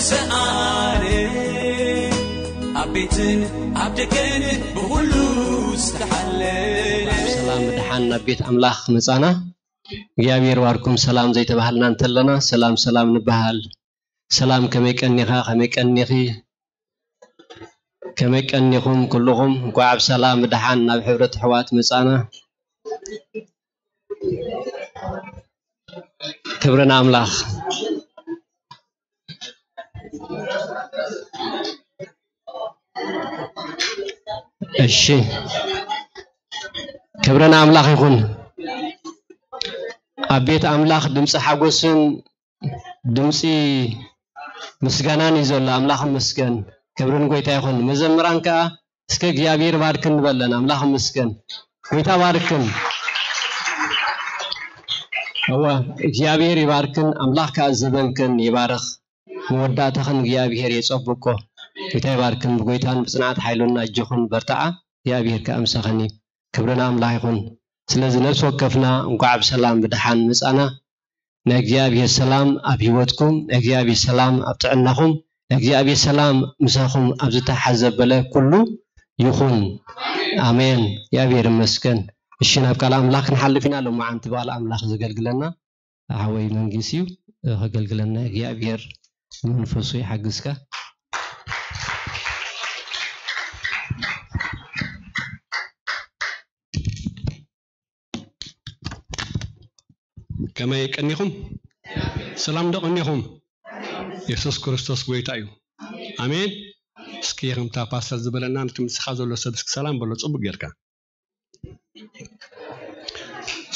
ሰኣነ ኣብ ቤትን ኣብ ደገን ብኹሉ ዝተሓለለ ሰላም ብድሓን ናብ ቤት ኣምላኽ መጻና። እግዚኣብሔር ባርኩም። ሰላም ዘይተባሃልና እንተለና ሰላም ሰላም ንበሃል። ሰላም ከመይ ቀኒኻ፣ ከመይ ቀኒኺ፣ ከመይ ቀኒኹም ኩልኹም? እንኳዕ ብሰላም ብድሓን ናብ ሕብረት ኣሕዋት መጻና። ክብሪ ንኣምላኽ። እሺ፣ ክብሪ ንኣምላኽ ይኹን። ኣብ ቤት ኣምላኽ ድምፂ ሓጎስን ድምፂ ምስጋናን እዩ ዘሎ። ኣምላኽ ይመስገን፣ ክብሪ ንጎይታ ይኹን። መዘምራን ከዓ እስከ እግዚኣብሔር ባርክን ንበለን። ኣምላኽ ይመስገን፣ ጎይታ ባርክን። እወ፣ እግዚኣብሔር ይባርክን፣ ኣምላኽ ከዓ ዘበንክን ይባርኽ፣ መወዳእታኽን እግዚኣብሔር የጸብቆ። ጎይታ ይባርክን፣ ብጎይታን ብጽንዓት ሓይሉን ኣጆኹን በርትዓ፣ እግዚኣብሔር ከዓ ምሳኽን እዩ። ክብሪ ንኣምላኽ ይኹን። ስለዚ ነፍሲ ወከፍና እንኳዕ ብሰላም ብደሓን መጻና። ናይ እግዚኣብሔር ሰላም ኣብ ህይወትኩም፣ ናይ እግዚኣብሔር ሰላም ኣብ ጥዕናኹም፣ ናይ እግዚኣብሔር ሰላም ምሳኹም ኣብ ዝተሓዘ በለ ኩሉ ይኹን። ኣሜን። እግዚኣብሔር ይመስገን። እሺ፣ ናብ ቃል ኣምላኽ ክንሓልፍ ኢና። ሎማዓንቲ ብቓል ኣምላኽ ዘገልግለና ሓወይ መንግስ እዩ። ከገልግለና እግዚኣብሔር መንፈሱ ይሓግዝካ። ከመይ ቀኒኹም? ሰላም ዶ ቀኒኹም? የሱስ ክርስቶስ ጎይታ እዩ። ኣሜን። እስኪ ከምታ ፓስተር ዝበለና ነቲ ምስኻ ዘሎ ሰብ እስኪ ሰላም በሎ ጽቡቅ ጌርካ።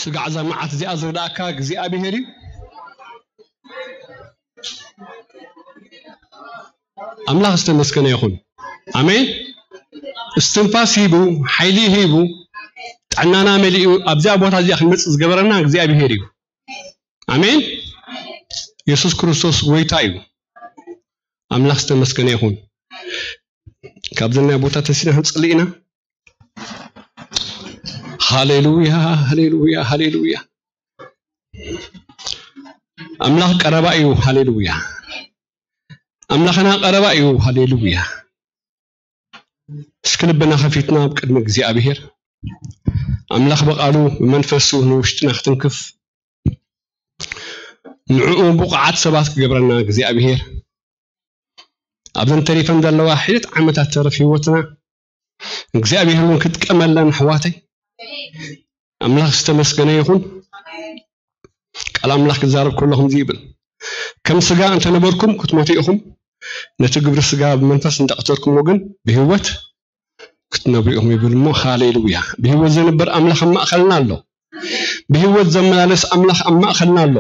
ስጋዕ እዛ መዓት እዚኣ ዝርዳእካ እግዚኣብሔር እዩ። ኣምላኽ ዝተመስገነ ይኹን። ኣሜን። እስትንፋስ ሂቡ፣ ሓይሊ ሂቡ፣ ጥዕናና መሊኡ ኣብዚኣ ቦታ እዚኣ ክንመጽእ ዝገበረና እግዚኣብሔር እዩ። ኣሜን። የሱስ ክርስቶስ ጎይታ እዩ። ኣምላኽ ዝተመስገነ ይኹን። ካብዚ ናይ ቦታ ተሲና ክንጽሊ ኢና። ሃሌሉያ፣ ሃሌሉያ፣ ሃሌሉያ። ኣምላኽ ቀረባ እዩ። ሃሌሉያ። ኣምላኽና ቀረባ እዩ። ሃሌሉያ። እስኪ ልብና ከፊትና ኣብ ቅድሚ እግዚኣብሔር ኣምላኽ ብቓሉ ብመንፈሱ ንውሽጥና ክትንክፍ ንዕኡ ብቑዓት ሰባት ክገብረና እግዚኣብሔር ኣብዘን ተሪፈን ዘለዋ ሒደት ዓመታት ተረፍ ህይወትና እግዚኣብሔር እውን ክጥቀመለን ኣሕዋተይ ኣምላኽ ዝተመስገነ ይኹን። ቃል ኣምላኽ ክዛረብ ከሎ ከምዚ ይብል፣ ከም ስጋ እንተነበርኩም ክትሞቱ ኢኹም፣ ነቲ ግብሪ ስጋ ብመንፈስ እንዳቐተልኩሞ ግን ብህይወት ክትነብሩ ኢኹም ይብል እሞ፣ ሃሌሉያ። ብህይወት ዘንብር ኣምላኽ ኣብ ማእኸልና ኣሎ። ብህይወት ዘመላለስ ኣምላኽ ኣብ ማእኸልና ኣሎ።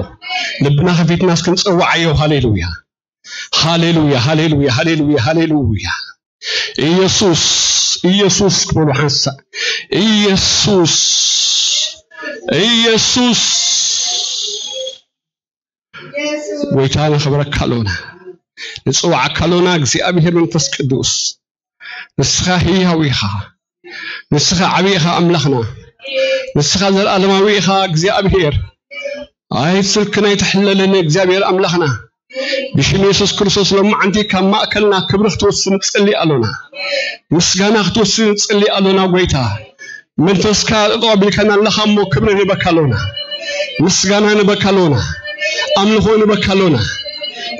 ልብና ከፊትና እስክንጸውዓዮ። ሃሌሉያ፣ ሃሌሉያ፣ ሃሌሉያ፣ ሃሌሉያ፣ ሃሌሉያ። ኢየሱስ፣ ኢየሱስ ክበሉ ሓንሳእ። ኢየሱስ፣ ኢየሱስ። ጎይታ ነኽብረካ ኣሎና፣ ንጽውዓካ ኣሎና። እግዚኣብሔር መንፈስ ቅዱስ፣ ንስኻ ህያው ኢኻ፣ ንስኻ ዓቢ ኢኻ ኣምላኽና፣ ንስኻ ዘለኣለማዊ ኢኻ እግዚኣብሔር። ኣይትስልክን ኣይትሕለልን እግዚኣብሔር ኣምላኽና፣ ብሽም የሱስ ክርስቶስ ሎማዓንቲ ካብ ማእከልና ክብሪ ክትወስድ ንጽሊ ኣሎና፣ ምስጋና ክትወስድ ንጽሊ ኣሎና። ጎይታ መንፈስካ ጠጠው ኣቢልካና ኣለኻ እሞ ክብሪ ንበካ ኣሎና፣ ምስጋና ንበካ ኣሎና፣ ኣምልኾ ንበካ ኣሎና።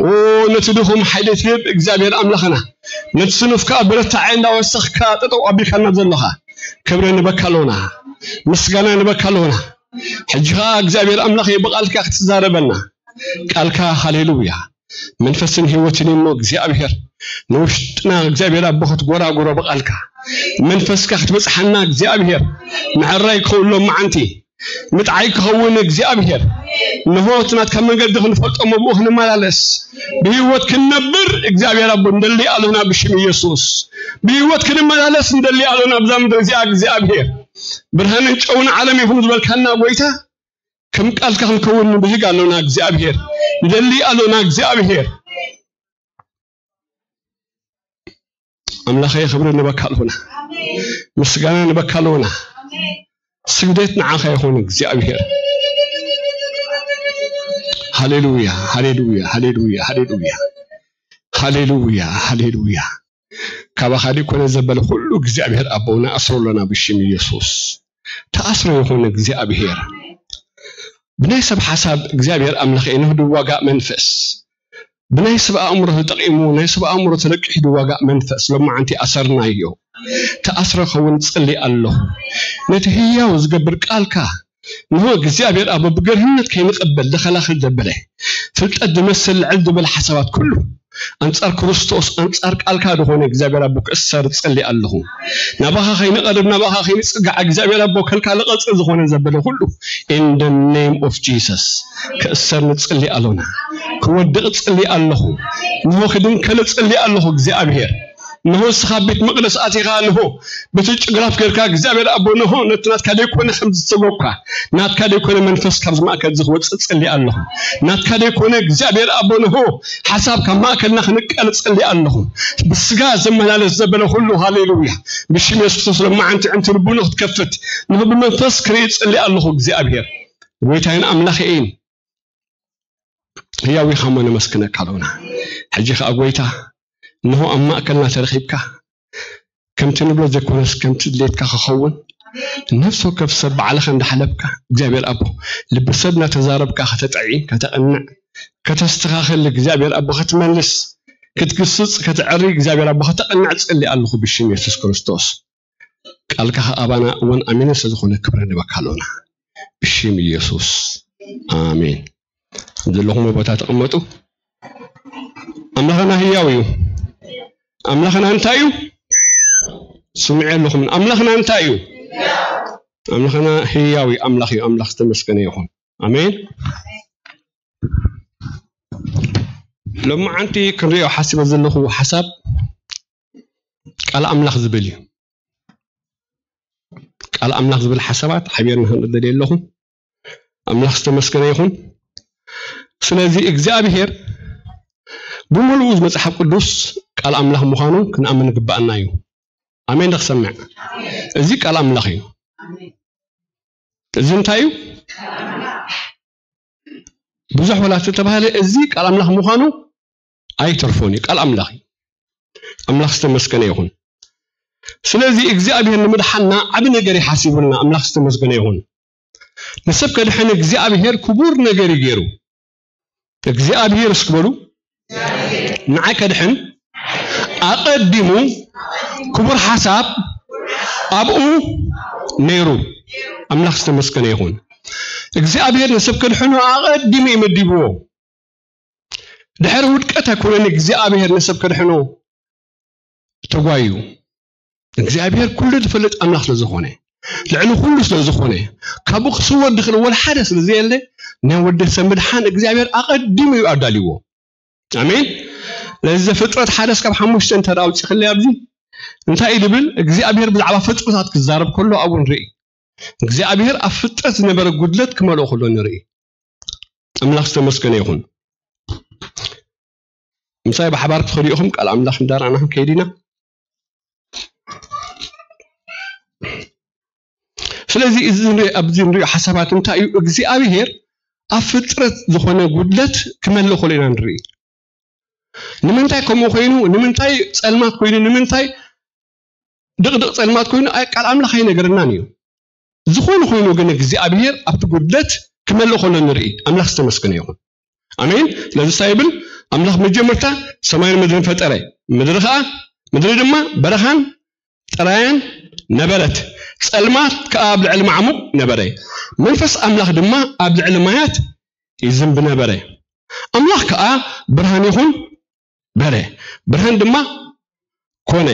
ኦ ነቲ ድኹም ሓይሊ ትህብ እግዚኣብሔር ኣምላኽና፣ ነቲ ስኑፍ ከኣ ብረታዐ እንዳወሰኽካ ጠጠው ኣቢልካና ዘለኻ ክብሪ ንበካ ኣሎና፣ ምስጋና ንበካ ኣሎና። ሕጂ ኸኣ እግዚኣብሔር ኣምላኸይ ብቓልካ ክትዛረበና ቃልካ ሃሌሉያ መንፈስን ህይወትን እሞ እግዚኣብሔር ንውሽጥና እግዚኣብሔር ኣቦ ክትጎራጉሮ ብቓልካ መንፈስካ ክትበጽሓና እግዚኣብሔር ምዕራይ ክኸውን ሎማዓንቲ ምጥዓይ ክኸውን እግዚኣብሔር ንሆ እቲ ናትካ መንገዲ ክንፈልጦ መብኡ ክንመላለስ ብህይወት ክንነብር እግዚኣብሔር ኣቦ ንደሊ ኣሎና ብሽም ኢየሱስ ብህይወት ክንመላለስ ንደሊ ኣሎና ብዛ ምድሪ እዚኣ እግዚኣብሔር ብርሃንን ጨውን ዓለም ኢኹም ዝበልካና ጎይታ ከም ቃልካ ክንከውን ንብህግ ኣሎና እግዚኣብሔር ንደሊ ኣሎና እግዚኣብሔር ኣምላኸይ ክብሪ ንበካ ኣሎና ምስጋና ንበካ ኣሎና ስግደት ንዓኻ ይኹን እግዚኣብሔር ሃሌሉያ ሃሌሉያ ሃሌሉያ ሃሌሉያ ሃሌሉያ፣ ሃሌሉያ። ካባኻ ደይኮነ ዘበለ ኩሉ እግዚኣብሔር ኣቦና ኣስሮ ኣሎና ብሽም ኢየሱስ። ተኣስሮ ይኹን እግዚኣብሔር። ብናይ ሰብ ሓሳብ እግዚኣብሔር ኣምላኽ እዩ ንህዱ ዋጋ መንፈስ። ብናይ ሰብ ኣእምሮ ተጠቒሙ፣ ናይ ሰብ ኣእምሮ ተለቂሑ ዋጋ መንፈስ ሎማዓንቲ ኣሰርናዮ። ተኣስሮ ኸውን ጽሊ ኣለኹ። ነቲ ህያው ዝገብር ቃልካ ንሆ እግዚኣብሔር ኣቦ ብገርህነት ከይንቐበል ዝኸላኸል ዘበለ ፍልጠት ዝመስል ልዕል ዝበለ ሓሳባት ኩሉ ኣንጻር ክርስቶስ ኣንጻር ቃልካ ዝኾነ እግዚኣብሔር ኣቦ ክእሰር ጸሊ ኣለኹ። ናባኻ ከይንቐርብ ናባኻ ከይንጽጋዕ እግዚኣብሔር ኣቦ ከልካ ልቐጽል ዝኾነ ዘበለ ኩሉ in the name of Jesus ክእሰር ንጽሊ ኣሎና። ክወድቕ ጽሊ ኣለኹ። ንሆ ክድንከል ጽሊ ኣለኹ እግዚኣብሔር ንሆ እስኻ ቤት መቕደስ ኣቲኻ ንሆ በቲ ጭግራፍ ጌርካ እግዚኣብሔር ኣቦ ንሆ ነቲ ናትካ ደይኮነ ከም ዝተጎኳ ናትካ ደይኮነ መንፈስ ካብዚ ማእከል እዚ ክወፅእ ጸሊ ኣለኹ። ናትካ ደይኮነ እግዚኣብሔር ኣቦ ንሆ ሓሳብ ካብ ማእከልና ክንቀል ጸሊ ኣለኹ። ብስጋ ዘመላለስ ዘበለ ኩሉ ሃሌሉያ ብሽም የሱስ ክርስቶስ ለማዓንቲ ዕንቲ ልቡኑ ክትከፍት ንሆ ብመንፈስ ክርኢ ጸሊ ኣለኹ እግዚኣብሔር ጎይታይን ኣምላኸይን ህያው ኢኻ እሞ ነመስግነካ ኣለና። ሕጂ ኸኣ ጎይታ እንሆ ኣብ ማእከልና ተረኺብካ ከምቲ ንብሎ ዘይኮነስ ከምቲ ድሌትካ ክኸውን ነፍሲ ወከፍ ሰብ ባዕልኻ እንዳሓለብካ እግዚኣብሔር ኣቦ ልቢ ሰብ እናተዛረብካ ከተጥዒ ከተቕንዕ ከተስተኻኽል እግዚኣብሔር ኣቦ ክትመልስ ክትግስጽ ከተዕሪ እግዚኣብሔር ኣቦ ከተቕንዕ ጸሊ ኣለኹ ብሽም የሱስ ክርስቶስ። ቃልካ ኣባና እውን ኣሚነ ስለዝኾነ ክብረ ንበካ ኣሎና ብሽም ኢየሱስ ኣሜን። ዘለኹም ቦታ ተቐመጡ። ኣምላኽና ህያው እዩ። ኣምላኽና እንታይ እዩ? ስምዑ ኣለኹም። ኣምላኽና እንታይ እዩ? ኣምላኽና ህያው እዩ። ኣምላኽ እዩ። ኣምላኽ ዝተመስገነ ይኹን። ኣሜን። ሎማዓንቲ ክንሪኦ ሓሲበ ዘለኹ ሓሳብ ቃል ኣምላኽ ዝብል እዩ። ቃል ኣምላኽ ዝብል ሓሳባት ሓቢርና ክንርኢ ደልየ ኣለኹ። ኣምላኽ ዝተመስገነ ይኹን። ስለዚ እግዚኣብሔር ብምሉኡ መጽሓፍ ቅዱስ ቃል ኣምላኽ ምዃኑ ክንኣምን ግባኣና እዩ። ኣሜን። ንክሰምዕ እዚ ቃል ኣምላኽ እዩ። እዚ እንታይ እዩ? ብዙሕ ወላ ተተባህለ እዚ ቃል ኣምላኽ ምዃኑ ኣይተርፎን እዩ። ቃል ኣምላኽ እዩ። ኣምላኽ ዝተመስገነ ይኹን። ስለዚ እግዚኣብሔር ንምድሓና ዓቢ ነገር ይሓሲቡልና። ኣምላኽ ዝተመስገነ ይኹን። ንሰብ ከድሕን እግዚኣብሔር ክቡር ነገር እዩ ገይሩ። እግዚኣብሔር እስኪ በሉ ንዓይ ከድሕን ኣቐዲሙ ክቡር ሓሳብ ኣብኡ ነይሩ። ኣምላኽ ዝተመስገነ ይኹን። እግዚኣብሔር ንሰብ ከድሕኑ ኣቐዲሙ እዩ መዲብዎ። ድሕሪ ውድቀት ኣይኮነን እግዚኣብሔር ንሰብ ከድሕኖ ተጓዩ። እግዚኣብሔር ኩሉ ዝፈልጥ ኣምላኽ ስለ ዝኾነ ልዕሊ ኩሉ ስለ ዝኾነ ካብኡ ክስወር ዝኽእል ወላ ሓደ ስለ ዘየለ ናይ ወዲ ሰብ ምድሓን እግዚኣብሔር ኣቐዲሙ እዩ ኣዳልዎ። ኣሜን። ለዚ ዘፍጥረት ሓደ እስካብ ሓሙሽተ እንተ ኣውፂኽለይ ኣብዚ እንታይ እዩ ዝብል እግዚኣብሔር ብዛዕባ ፍጥረታት ክዛረብ ከሎ ኣብኡ ንርኢ። እግዚኣብሔር ኣብ ፍጥረት ዝነበረ ጉድለት ክመልኦ ከሎ ንርኢ። ኣምላኽ ዝተመስገነ ይኹን። ምሳይ ብሓባር ትኸዱ ኢኹም ቃል ኣምላኽ እንዳረኣና ክንከይድ ኢና። ስለዚ እዚ ንሪኦ- ኣብዚ ንሪኦ ሓሳባት እንታይ እዩ? እግዚኣብሔር ኣብ ፍጥረት ዝኾነ ጉድለት ክመልእ ከሎ ኢና ንርኢ። ንምንታይ ከምኡ ኮይኑ? ንምንታይ ጸልማት ኮይኑ? ንምንታይ ድቕድቕ ጸልማት ኮይኑ? ኣይ ቃል ኣምላኽ ኣይነገረናን እዩ። ዝኾነ ኮይኑ ግን እግዚኣብሔር ኣብቲ ጉድለት ክመልእ ከሎ ንርኢ። ኣምላኽ ዝተመስገነ ይኹን። ኣሜን። ስለዚ እንታይ ይብል ኣምላኽ? መጀመርታ ሰማይን ምድርን ፈጠረ። ምድሪ ከዓ ምድሪ ድማ በረኻን ጥራያን ነበረት። ጸልማት ከዓ ኣብ ልዕሊ ማዕሙቕ ነበረ። መንፈስ ኣምላኽ ድማ ኣብ ልዕሊ ማያት ይዝንብ ነበረ። ኣምላኽ ከዓ ብርሃን ይኹን በለ። ብርሃን ድማ ኮነ።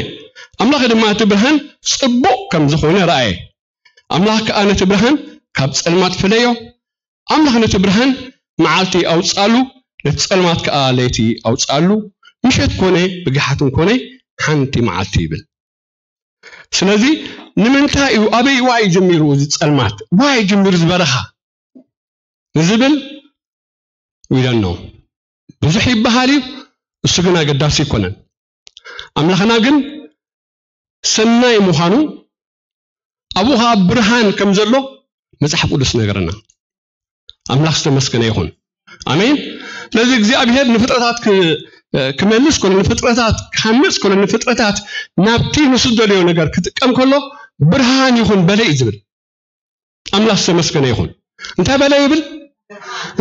ኣምላኽ ድማ እቲ ብርሃን ጽቡቕ ከም ዝኾነ ረኣየ። ኣምላኽ ከዓ ነቲ ብርሃን ካብ ጸልማት ፈለዮ። ኣምላኽ ነቲ ብርሃን መዓልቲ ኣውጻሉ፣ ነቲ ጸልማት ከዓ ለይቲ ኣውጻሉ። ምሸት ኮነ ብግሓትን ኮነ ሓንቲ መዓልቲ ይብል። ስለዚ ንምንታይ እዩ ኣበይ ዋይ ጀሚሩ እዚ ጸልማት ዋይ ጀሚሩ ዝበረኻ ንዝብል we don't know ብዙሕ ይበሃል እዩ። እሱ ግን ኣገዳሲ ኣይኮነን። ኣምላኽና ግን ሰናይ ምዃኑ ኣብኡ ከዓ ብርሃን ከም ዘሎ መጽሓፍ ቅዱስ ነገረና። ኣምላኽ ዝተመስገነ ይኹን። ኣሜን። ስለዚ እግዚኣብሔር ንፍጥረታት ክ- ክመልስ ከሎ፣ ንፍጥረታት ክሃንጽ ከሎ፣ ንፍጥረታት ናብቲ ንሱ ዝደለዮ ነገር ክጥቀም ከሎ፣ ብርሃን ይኹን በለ እዩ ዝብል። ኣምላኽ ዝተመስገነ ይኹን። እንታይ በለ ይብል?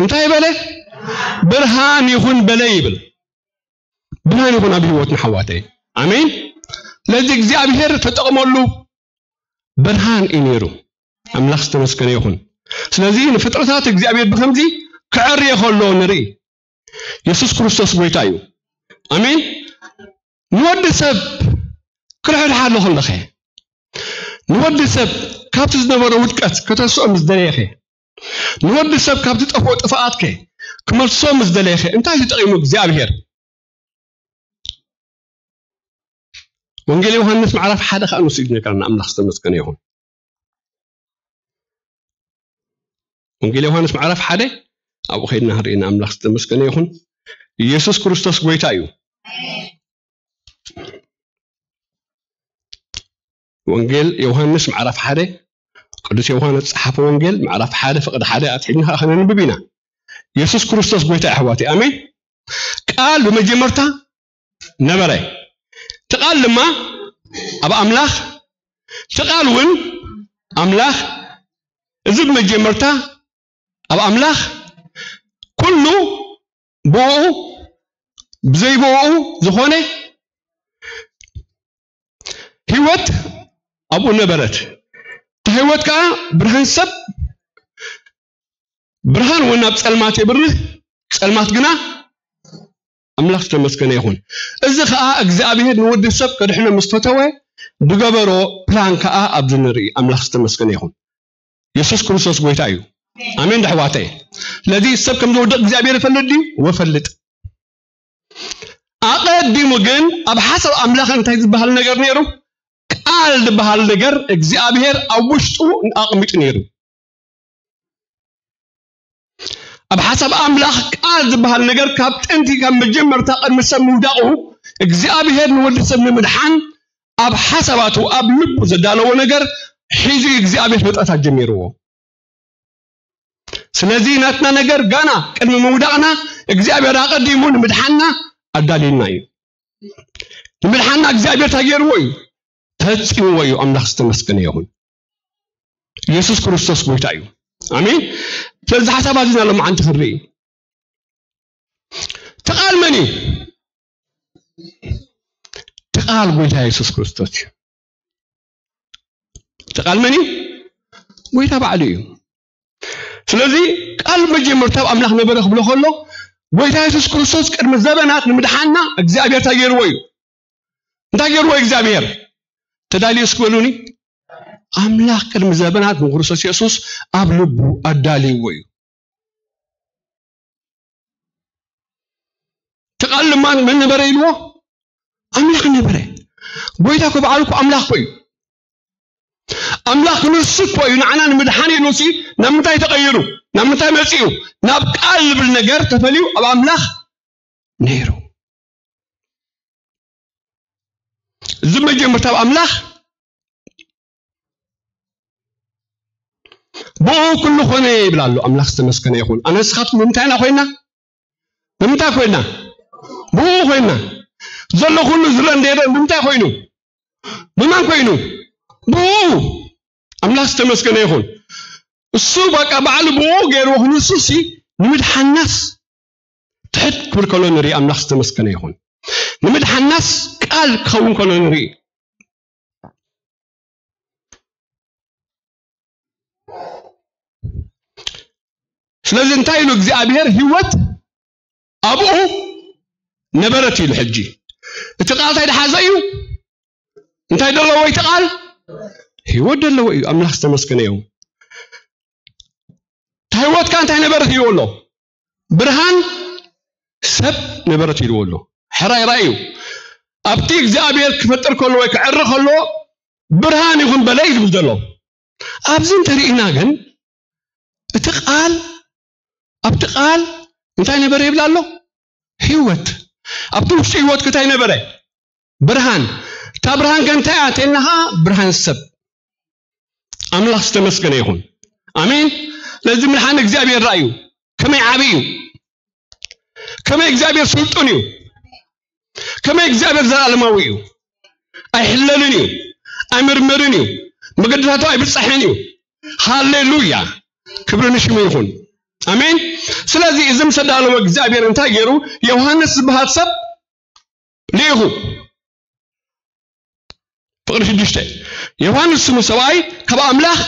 እንታይ በለ? ብርሃን ይኹን በለ ይብል። ብርሃን ይኹን ኣብ ህይወትና፣ ኣሕዋተይ። ኣሜን። ስለዚ እግዚኣብሔር ተጠቕመሉ ብርሃን እዩ ነይሩ። ኣምላኽ ዝተመስገነ ይኹን። ስለዚ ንፍጥረታት እግዚኣብሔር ብኸምዚ ክዕርዮ ከሎ ንርኢ። የሱስ ክርስቶስ ጎይታ እዩ። ኣሜን። ንወዲ ሰብ ክርሕርሓ ኣሎ ከለኸ፣ ንወዲ ሰብ ካብቲ ዝነበሮ ውድቀት ከተስኦ ምስ ደለየኸ፣ ንወዲ ሰብ ካብቲ ጠፍኦ ጥፍኣትከ ክመልሶ ምስ ደለየኸ፣ እንታይ ተጠቒሙ እግዚኣብሔር? ወንጌል ዮሃንስ ምዕራፍ ሓደ ከኣ ንሱ እዩ ዝነገረና። ኣምላኽ ዝተመስገነ ይኹን። ወንጌል ዮሃንስ ምዕራፍ ሓደ ኣብኡ ከይድና ክንርኢ ኢና። ኣምላኽ ዝተመስገነ ይኹን። ኢየሱስ ክርስቶስ ጎይታ እዩ። ወንጌል ዮሃንስ ምዕራፍ ሓደ፣ ቅዱስ ዮሃንስ ዝጸሓፈ ወንጌል ምዕራፍ ሓደ ፍቕዲ ሓደ ኣትሒድና ከኣ ከነንብብ ኢና። ኢየሱስ ክርስቶስ ጎይታ እዩ፣ ኣሕዋተይ። ኣሜን። ቃል ብመጀመርታ ነበረ፣ እቲ ቃል ድማ ኣብ ኣምላኽ፣ እቲ ቃል እውን ኣምላኽ። እዚ ብመጀመርታ ኣብ ኣምላኽ፣ ኩሉ ብኡ፣ ብዘይ ብኡ ዝኾነ ህይወት ኣብኡ ነበረት። እታ ህይወት ከኣ ብርሃን ሰብ፣ ብርሃን እውን ናብ ጸልማት የብርህ፣ ጸልማት ግና ኣምላኽ ዝተመስገነ ይኹን። እዚ ኸኣ እግዚኣብሔር ንወዲ ሰብ ከድሕኖ ምስ ፈተወ ዝገበሮ ፕላን ከኣ ኣብዚ ንርኢ። ኣምላኽ ዝተመስገነ ይኹን። የሱስ ክርስቶስ ጎይታ እዩ። ኣሜን፣ ኣሕዋተይ። ስለዚ ሰብ ከም ዝወድቕ እግዚኣብሔር ይፈልጥ ድዩ? ወፈልጥ። ኣቐዲሙ ግን ኣብ ሓሳብ ኣምላኽ እንታይ ዝበሃል ነገር ነይሩ? ቃል ዝበሃል ነገር እግዚኣብሔር ኣብ ውሽጡ ኣቕሚጡ ነይሩ። ኣብ ሓሳብ ኣምላኽ ቃል ዝበሃል ነገር ካብ ጥንቲ፣ ካብ መጀመርታ፣ ቅድሚ ሰብ ምውዳቑ እግዚኣብሔር ንወዲ ሰብ ንምድሓን ኣብ ሓሳባቱ፣ ኣብ ልቡ ዘዳለዎ ነገር ሒዙ እግዚኣብሔር ፍጥረታት ጀሚርዎ። ስለዚ ናትና ነገር ጋና ቅድሚ ምውዳቕና እግዚኣብሔር ኣቐዲሙ ንምድሓንና ኣዳልዩና እዩ። ንምድሓንና እግዚኣብሔር እንታይ ገይርዎ እዩ? ፈጺምዎ እዩ። ኣምላኽ ዝተመስገነ ይኹን። ኢየሱስ ክርስቶስ ጎይታ እዩ። ኣሜን። ስለዚ ሓሳብ ኣዚና ሎማዓንቲ ክንርኢ። እቲ ቃል መን እዩ? እቲ ቃል ጎይታ የሱስ ክርስቶስ እዩ። እቲ ቃል መን እዩ? ጎይታ ባዕሉ እዩ። ስለዚ ቃል መጀመርታ ኣብ ኣምላኽ ነበረ ክብሎ ከሎ፣ ጎይታ የሱስ ክርስቶስ ቅድሚ ዘበናት ንምድሓንና እግዚኣብሔር እንታይ ገይርዎ እዩ? እንታይ ገይርዎ እግዚኣብሔር? ተዳልዩ እስኪ በሉኒ። ኣምላኽ ቅድሚ ዘበናት ንክርስቶስ የሱስ ኣብ ልቡ ኣዳልይዎ እዩ። እቲ ቃል ድማ መን ነበረ ኢልዎ? ኣምላኽ ነበረ። ጎይታ እኮ በዓሉ እኮ ኣምላኽ እኮ እዩ። ኣምላኽ ንሱ እኮ እዩ ንዓና ንምድሓን ኢሉ ሲ ናብ ምንታይ ተቐይሩ? ናብ ምንታይ መጺኡ? ናብ ቃል ዝብል ነገር ተፈልዩ ኣብ ኣምላኽ ነይሩ። እዚ መጀመርታ ኣብ ኣምላኽ፣ ብኡ ኩሉ ኮነ ይብል ኣሎ። ኣምላኽ ዝተመስገነ ይኹን። ኣነ ንስኻትኩም ብምንታይ ኢና ኮይና? ብምንታይ ኮይና? ብኡ ኮይና። ዘሎ ኩሉ ዝረአ እንደ የለን ብምንታይ ኮይኑ? ብመን ኮይኑ? ብኡ። ኣምላኽ ዝተመስገነ ይኹን። እሱ በቃ ባዕሉ ብኡ ገይርዎ፣ ንሱ ሲ ንምድሓናስ ትሕት ክብል ከሎ ንርኢ። ኣምላኽ ዝተመስገነ ይኹን። ንምድሓናስ ቃል ክኸውን ከሎ ንርኢ። ስለዚ እንታይ ኢሉ እግዚኣብሔር? ህይወት ኣብኡ ነበረት ኢሉ። ሕጂ እቲ ቃል እንታይ ደሓዘ እዩ? እንታይ ደለዎ እቲ ቃል? ህይወት ደለዎ እዩ። ኣምላኽ ዝተመስገነ እዩ። እታ ህይወት ከኣ እንታይ ነበረት ኢልዎ ኣሎ? ብርሃን ሰብ ነበረት ኢልዎ ኣሎ። ሕራይ ራእዩ ኣብቲ እግዚኣብሔር ክፈጥር ከሎ ወይ ክዕሪ ከሎ ብርሃን ይኹን በለ እዩ ዝብል ዘሎ። ኣብዚ እንተርኢና ግን እቲ ቃል፣ ኣብቲ ቃል እንታይ ነበረ ይብል ኣሎ? ህይወት። ኣብቲ ውሽጢ ህይወት እንታይ ነበረ? ብርሃን። እታ ብርሃን ከ እንታይ እያ ተልና? ብርሃን ሰብ። ኣምላኽ ዝተመስገነ ይኹን። ኣሜን። ለዚ ምድሓን እግዚኣብሔር ራእዩ ከመይ ዓቢ እዩ፣ ከመይ እግዚኣብሔር ስልጡን እዩ። ከመይ እግዚኣብሔር ዘለኣለማዊ እዩ። ኣይሕለልን እዩ። ኣይምርምርን እዩ። መገድታቱ ኣይብጻሕን እዩ። ሃሌሉያ። ክብሪ ንሽሙ ይኹን። ኣሜን። ስለዚ እዚ ምስ ኣዳለወ እግዚኣብሔር እንታይ ገይሩ? ዮሃንስ ዝበሃል ሰብ ልኢኹ። ፍቕሪ ሽዱሽተ። ዮሃንስ ስሙ ሰብኣይ ካብ ኣምላኽ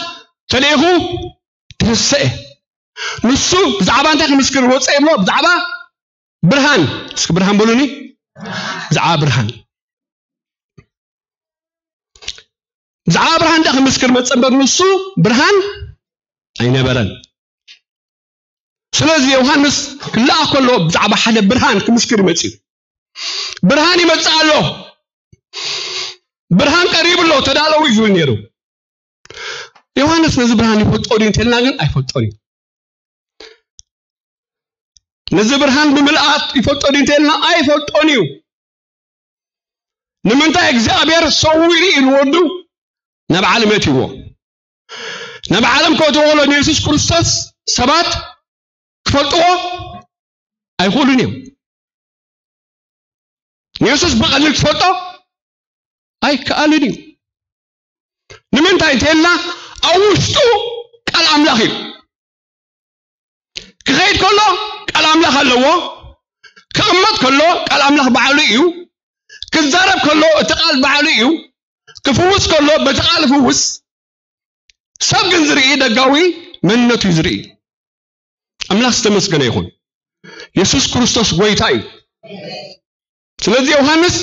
ተልኢኹ ተሰኤ። ንሱ ብዛዕባ እንታይ ክምስክር ወፀ ይብሎ? ብዛዕባ ብርሃን። እስኪ ብርሃን በሉኒ። ብዛዕባ ብርሃን። ብዛዕባ ብርሃን እንዳ ክምስክር መፀ እምበር ንሱ ብርሃን ኣይነበረን። ስለዚ ዮሃንስ ክለኣኽ ከሎ ብዛዕባ ሓደ ብርሃን ክምስክር ይመጽእ እዩ። ብርሃን ይመጽእ ኣሎ፣ ብርሃን ቀሪቡ ኣሎ፣ ተዳለዉ እዩ ዝብል ነይሩ። ዮሃንስ ነዚ ብርሃን ይፈልጦ ድዩ እንተልና ግን ኣይፈልጦን እዩ። ነዚ ብርሃን ብምልኣት ይፈልጦ ድዩ እንተልና ኣይፈልጦን እዩ። ንምንታይ እግዚኣብሔር ሰዊሩ እዩ ንወዱ ናብ ዓለም የእትይዎ። ናብ ዓለም ከእትዎ ከሎ ንየሱስ ክርስቶስ ሰባት ክፈልጥዎ ኣይኽእሉን እዮም። ንየሱስ ብቐሊል ክፈልጦ ኣይከኣልን እዩ። ንምንታይ እንተልና ኣብ ውሽጡ ቃል ኣምላኽ እዩ። ክኸይድ ከሎ ቃል ኣምላኽ ኣለዎ። ክቕመጥ ከሎ ቃል ኣምላኽ ባዕሉ እዩ። ክዛረብ ከሎ እቲ ቃል ባዕሉ እዩ። ክፍውስ ከሎ በቲ ቃል ይፍውስ። ሰብ ግን ዝርኢ ደጋዊ መንነቱ እዩ ዝርኢ። ኣምላኽ ዝተመስገነ ይኹን። የሱስ ክርስቶስ ጎይታ እዩ። ስለዚ ዮሃንስ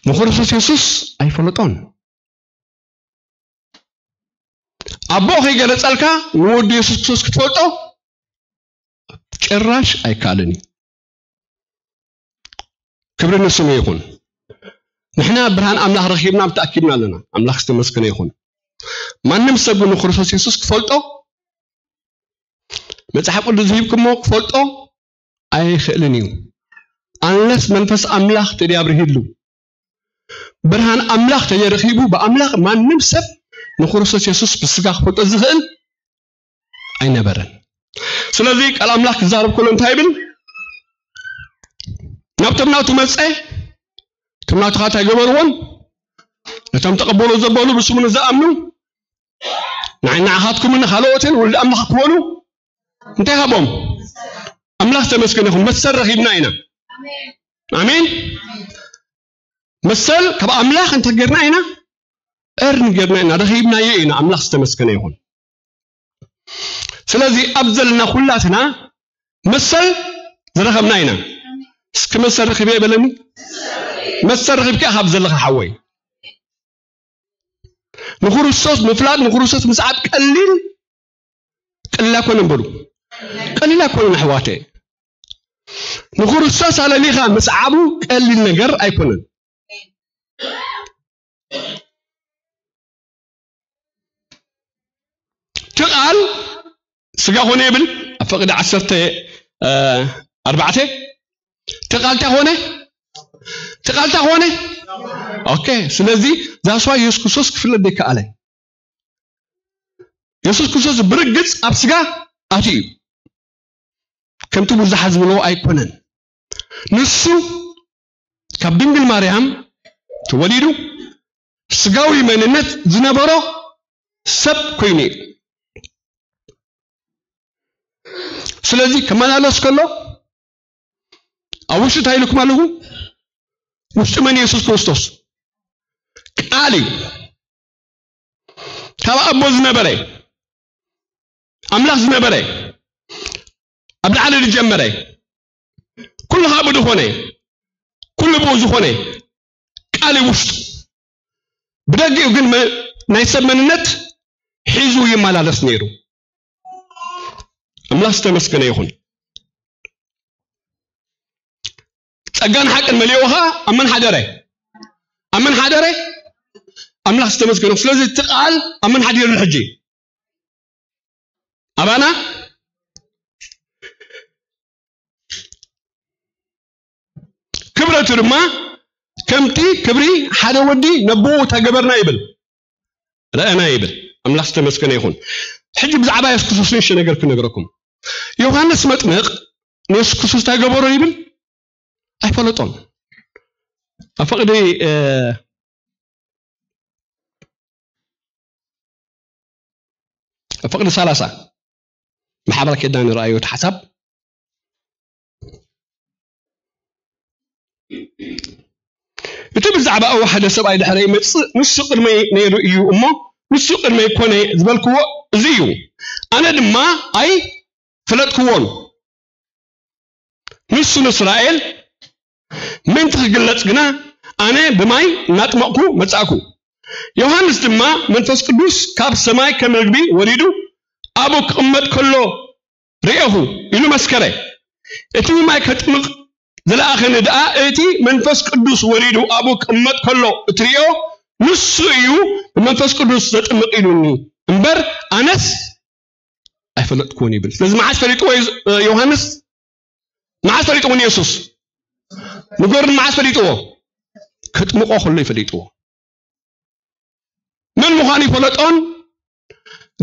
ንክርስቶስ የሱስ ኣይፈለጦን። ኣቦ ከይገለጸልካ ንወዱ የሱስ ክርስቶስ ክትፈልጦ ጭራሽ ኣይከኣልን እዩ። ክብሪ ንስሙ ይኹን። ንሕና ብርሃን ኣምላኽ ረኺብና ተኣኪብና ኣለና። ኣምላኽ ዝተመስገነ ይኹን። ማንም ሰብ ንክርስቶስ የሱስ ክፈልጦ መጽሓፍ ቅዱስ ዝሂብኩሞ ክፈልጦ ኣይኽእልን እዩ። ኣንለስ መንፈስ ኣምላኽ ተደይ ኣብርሂሉ ብርሃን ኣምላኽ ተደይ ረኺቡ ብኣምላኽ ማንም ሰብ ንክርስቶስ የሱስ ብስጋ ክፈልጦ ዝኽእል ኣይነበረን። ስለዚ ቃል ኣምላኽ ክዛረብ ከሎ እንታይ ይብል? ናብቶም ናቱ መጸ፣ እቶም ናቱ ኸኣ እንታይ ገበርዎን? ነቶም ተቐበሎ ዘበሉ ብስሙ ንዝኣምኑ ንዓይ ንዓኻትኩምን ንኻልኦትን ውሉድ ኣምላኽ ክኾኑ እንታይ ሃቦም? ኣምላኽ ተመስገን ይኹን። መሰል ረኺብና ኢና። ኣሜን። መሰል ካብ ኣምላኽ እንታይ ጌርና ኢና? እርን ጌርና ኢና፣ ረኺብናዮ ኢና። ኣምላኽ ዝተመስገነ ይኹን። ስለዚ ኣብ ዘለና ኩላትና መሰል ዝረኸብና ኢና። እስኪ መሰል ረኺበ በለኒ። መሰል ረኺብካ ኢኻ ኣብ ዘለኻ ሓወይ። ንክርስቶስ ምፍላጥ፣ ንክርስቶስ ምስዓብ ቀሊል፣ ቀሊል ኣይኮነን በሉ። ቀሊል ኣይኮነን ኣሕዋተይ። ንክርስቶስ ኣለሊኻ ምስዓቡ ቀሊል ነገር ኣይኮነን። እቲ ቃል ስጋ ኾነ ይብል ኣብ ፈቕዲ ዓሰርተ ኣርባዕተ። እቲ ቃል እንታይ ኾነ? እቲ ቃል እንታይ ኾነ? ኦኬ። ስለዚ that's why የሱስ ክርስቶስ ክፍለጥ ዘይከኣለ። የሱስ ክርስቶስ ብርግጽ ኣብ ስጋ ኣትዩ እዩ። ከምቲ ብዙሓት ዝብልዎ ኣይኮነን። ንሱ ካብ ድንግል ማርያም ተወሊዱ ስጋዊ መንነት ዝነበሮ ሰብ ኮይኑ እዩ። ስለዚ ክመላለስ ከሎ ኣብ ውሽጢ እንታይ ኢልኩም ኣለኹ? ውሽጢ መን? የሱስ ክርስቶስ ቃል እዩ። ካብ ኣቦ ዝነበረ፣ ኣምላኽ ዝነበረ፣ ኣብ ላዕሊ ዝጀመረ፣ ኩሉ ካብ ዝኾነ፣ ኩሉ ብኡ ዝኾነ ቃል እዩ ውሽጡ። ብደጊኡ ግን መ-፣ ናይ ሰብ መንነት ሒዙ ይመላለስ ነይሩ። ኣምላኽ ዝተመስገነ ይኹን። ጸጋን ሓቅን መሊእዎ ኸኣ ኣብ መን ሓደረ? ኣብ መን ሓደረ? ኣምላኽ ዝተመስገነ። ስለዚ እቲ ቃል ኣብ መን ሓዲሩ ሕጂ? ኣባና? ክብረቱ ድማ ከምቲ ክብሪ ሓደ ወዲ ነቦኡ ተገበርና ይብል። ረኣና ይብል። ኣምላኽ ዝተመስገነ ይኹን። ሕጂ ብዛዕባ የሱስ ክርስቶስ ንእሽቶ ነገር ክነግረኩም። ዮሃንስ መጥምቕ ንየሱስ ክርስቶስ እንታይ ገበሮ ይብል? ኣይ፣ ፈለጦን። ኣብ ፍቕዲ፣ እ፣ ኣብ ፍቕዲ ሰላሳ ብሓባር ኬድና ንረኣዮ እቲ ሓሳብ። እቲ ብዛዕባኡ ሓደ ሰብኣይ ድሕረይ ይመጽእ፣ ንሱ ቅድመይ ነይሩ እዩ እሞ፣ ንሱ ቅድመይ ኮነ ዝበልክዎ እዚ እዩ። ኣነ ድማ ኣይፈለጥክዎን። ንሱ ንእስራኤል ምእንቲ ክግለጽ ግና፣ ኣነ ብማይ እናጥመቕኩ መጻእኩ። ዮሃንስ ድማ መንፈስ ቅዱስ ካብ ሰማይ ከም ርግቢ ወሪዱ ኣብኡ ክቕመጥ ከሎ ርኤኹ ኢሉ መስከረ። እቲ ብማይ ከጥምቕ ዝለኣኸኒ ደኣ፣ እቲ መንፈስ ቅዱስ ወሪዱ ኣብኡ ክቕመጥ ከሎ እትርእዮ ንሱ እዩ ብመንፈስ ቅዱስ ዘጥምቕ ኢሉኒ እምበር፣ ኣነስ ኣይፈለጥኩዎን ይብል። ስለዚ መዓስ ፈሊጥዎ ዮሃንስ? መዓስ ፈሊጥዎ ንየሱስ? ንገሩኒ፣ መዓስ ፈሊጥዎ? ከጥምቖ ከሎ እዩ ፈሊጥዎ። መን ምዃኑ ይፈለጦን፣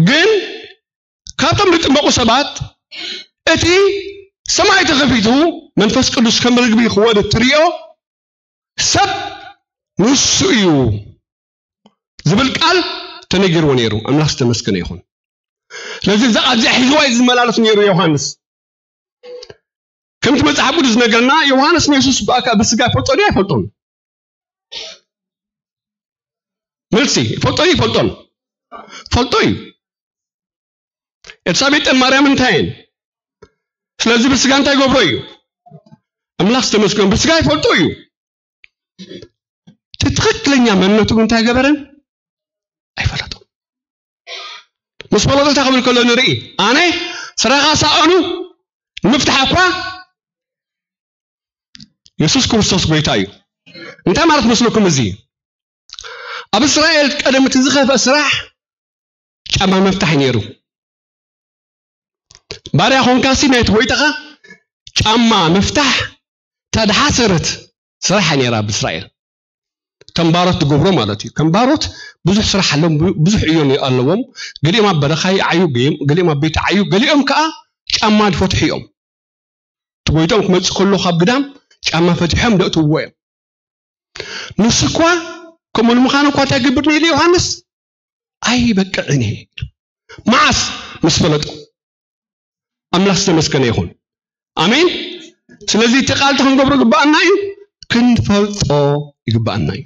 ግን ካብቶም ዝጥመቑ ሰባት እቲ ሰማይ ተኸፊቱ መንፈስ ቅዱስ ከም ርግቢ ክወርድ ትርእዮ ሰብ ንሱ እዩ ዝብል ቃል ተነጊርዎ ነይሩ። ኣምላኽ ዝተመስገነ ይኹን። ስለዚ እዛ ቃል እዚኣ ሒዝዋ እዩ ዝመላለስ ነይሩ ዮሃንስ። ከምቲ መጽሓፍ ቅዱስ ዝነገርና፣ ዮሃንስ ንየሱስ ብኣካ-፣ ብስጋ ይፈልጦ ድዩ ኣይፈልጦን? መልሲ፣ ይፈልጦ ድዩ ይፈልጦን? ፈልጦ እዩ። ኤልሳቤጥን ማርያምን እንታይ እየን? ስለዚ ብስጋ እንታይ ገብሮ እዩ? ኣምላኽ ዝተመስገን፣ ብስጋ ይፈልጦ እዩ። እቲ ትኽክለኛ መንነቱ ግን እንታይ ገበረን? ኣይፈለጦን። ምስ ፈለጦ እንታይ ክብል ከሎ ንርኢ። ኣነ ስረኻ ሳእኑ ንምፍታሕ እኳ የሱስ ክርስቶስ ጎይታ እዩ። እንታይ ማለት መስለኩም እዚ? ኣብ እስራኤል ቀደም እቲ ዝኸፍአ ስራሕ ጫማ ምፍታሕ እዩ ነይሩ። ባርያ ኾንካሲ ናይቲ ጎይታኻ ጫማ ምፍታሕ እታ ድሓሰረት ስራሕ እያ ነይራ ኣብ እስራኤል። ከም ባሮት ትገብሮ ማለት እዩ። ከም ባሮት ብዙሕ ስራሕ ኣለዎም፣ ብዙ-፣ ብዙሕ ዕዮ ኣለዎም። ገሊኦም ኣብ በረኻ ይዓዩ፣ ገሊኦም፣ ገሊኦም ኣብ ቤት ይዓዩ፣ ገሊኦም ከኣ ጫማ ዝፈትሑ እዮም። እቲ ጎይታኦም ክመጽእ ከሎ ካብ ግዳም ጫማ ፈቲሖም ደእትውዎ እዮም። ንሱ እኳ ከምኡ ንምዃኑ እኳ እንታይ ይገብር ነይሩ ዮሃንስ? ኣይበቅዕን እየ። መዓስ? ምስ ፈለጦ። ኣምላኽ ዝተመስገነ ይኹን። ኣሜን። ስለዚ እቲ ቃል እንታይ ክንገብሮ ይግብኣና እዩ? ክንፈልጦ ይግብኣና እዩ።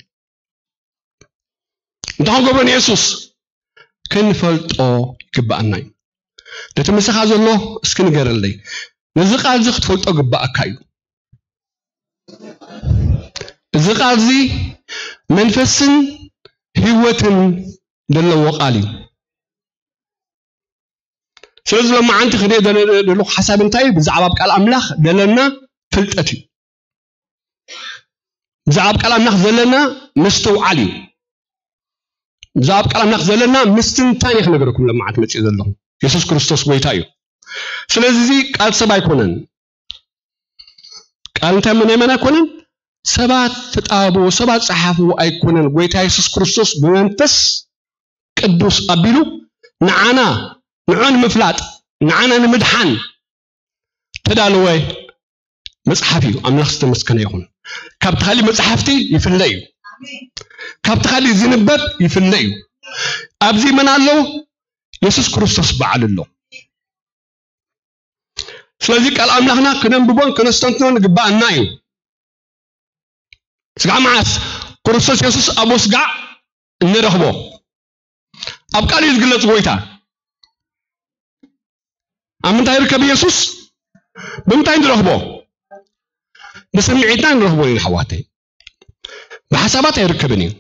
እንታይ ክንገብሮ ንየሱስ? ክንፈልጦ ይግብኣና እዩ። ነቲ ምሳኻ ዘሎ እስኪ ንገረለይ። ነዚ ቃል እዚ ክትፈልጦ ግብኣካ እዩ። እዚ ቃል እዚ መንፈስን ህይወትን ዘለዎ ቃል እዩ። ስለዚ ሎማዓንቲ ክሪኦ ደለ-፣ ዘለኹ ሓሳብ እንታይ እዩ? ብዛዕባ ኣብ ቃል ኣምላኽ ዘለና ፍልጠት እዩ። ብዛዕባ ኣብ ቃል ኣምላኽ ዘለና ምስትውዓል እዩ። ብዛዕባ ኣብ ቃል ኣምላኽ ዘለና ምስትንታን እዩ ክነገረኩም ሎማዓንቲ መጺኡ ዘለኹ። የሱስ ክርስቶስ ጎይታ እዩ። ስለዚ እዚ ቃል ሰብ ኣይኮነን። ቃል እንታይ ናይ መን ኣይኮነን? ሰባት ተጣበብዎ፣ ሰባት ጸሓፍዎ ኣይኮነን። ጎይታ የሱስ ክርስቶስ ብመንፈስ ቅዱስ ኣቢሉ ንዓና፣ ንዑ ንምፍላጥ፣ ንዓና ንምድሓን ተዳለወ መጽሓፍ እዩ። ኣምላኽ ዝተመስገነ ይኹን። ካብቲ ካሊእ መጽሓፍቲ ይፍለ እዩ። ካብቲ ካሊእ ዝንበብ ይፍለ እዩ። ኣብዚ መን ኣሎ? የሱስ ክርስቶስ በዓል ኣሎ። ስለዚ ቃል ኣምላኽና ክነንብቦን ክነስተንትኖን ይግባኣና እዩ። ስጋዕ መዓስ? ክርስቶስ የሱስ ኣብ ስጋዕ እንረኽቦ። ኣብ ቃል እዩ ዝግለጽ ጎይታ። ኣብ ምንታይ ይርከብ የሱስ? ብምንታይ ንረኽቦ? ብስምዒትና ንረኽቦ ኢና ኣሕዋተይ። ብሓሳባት ኣይርከብን እዩ።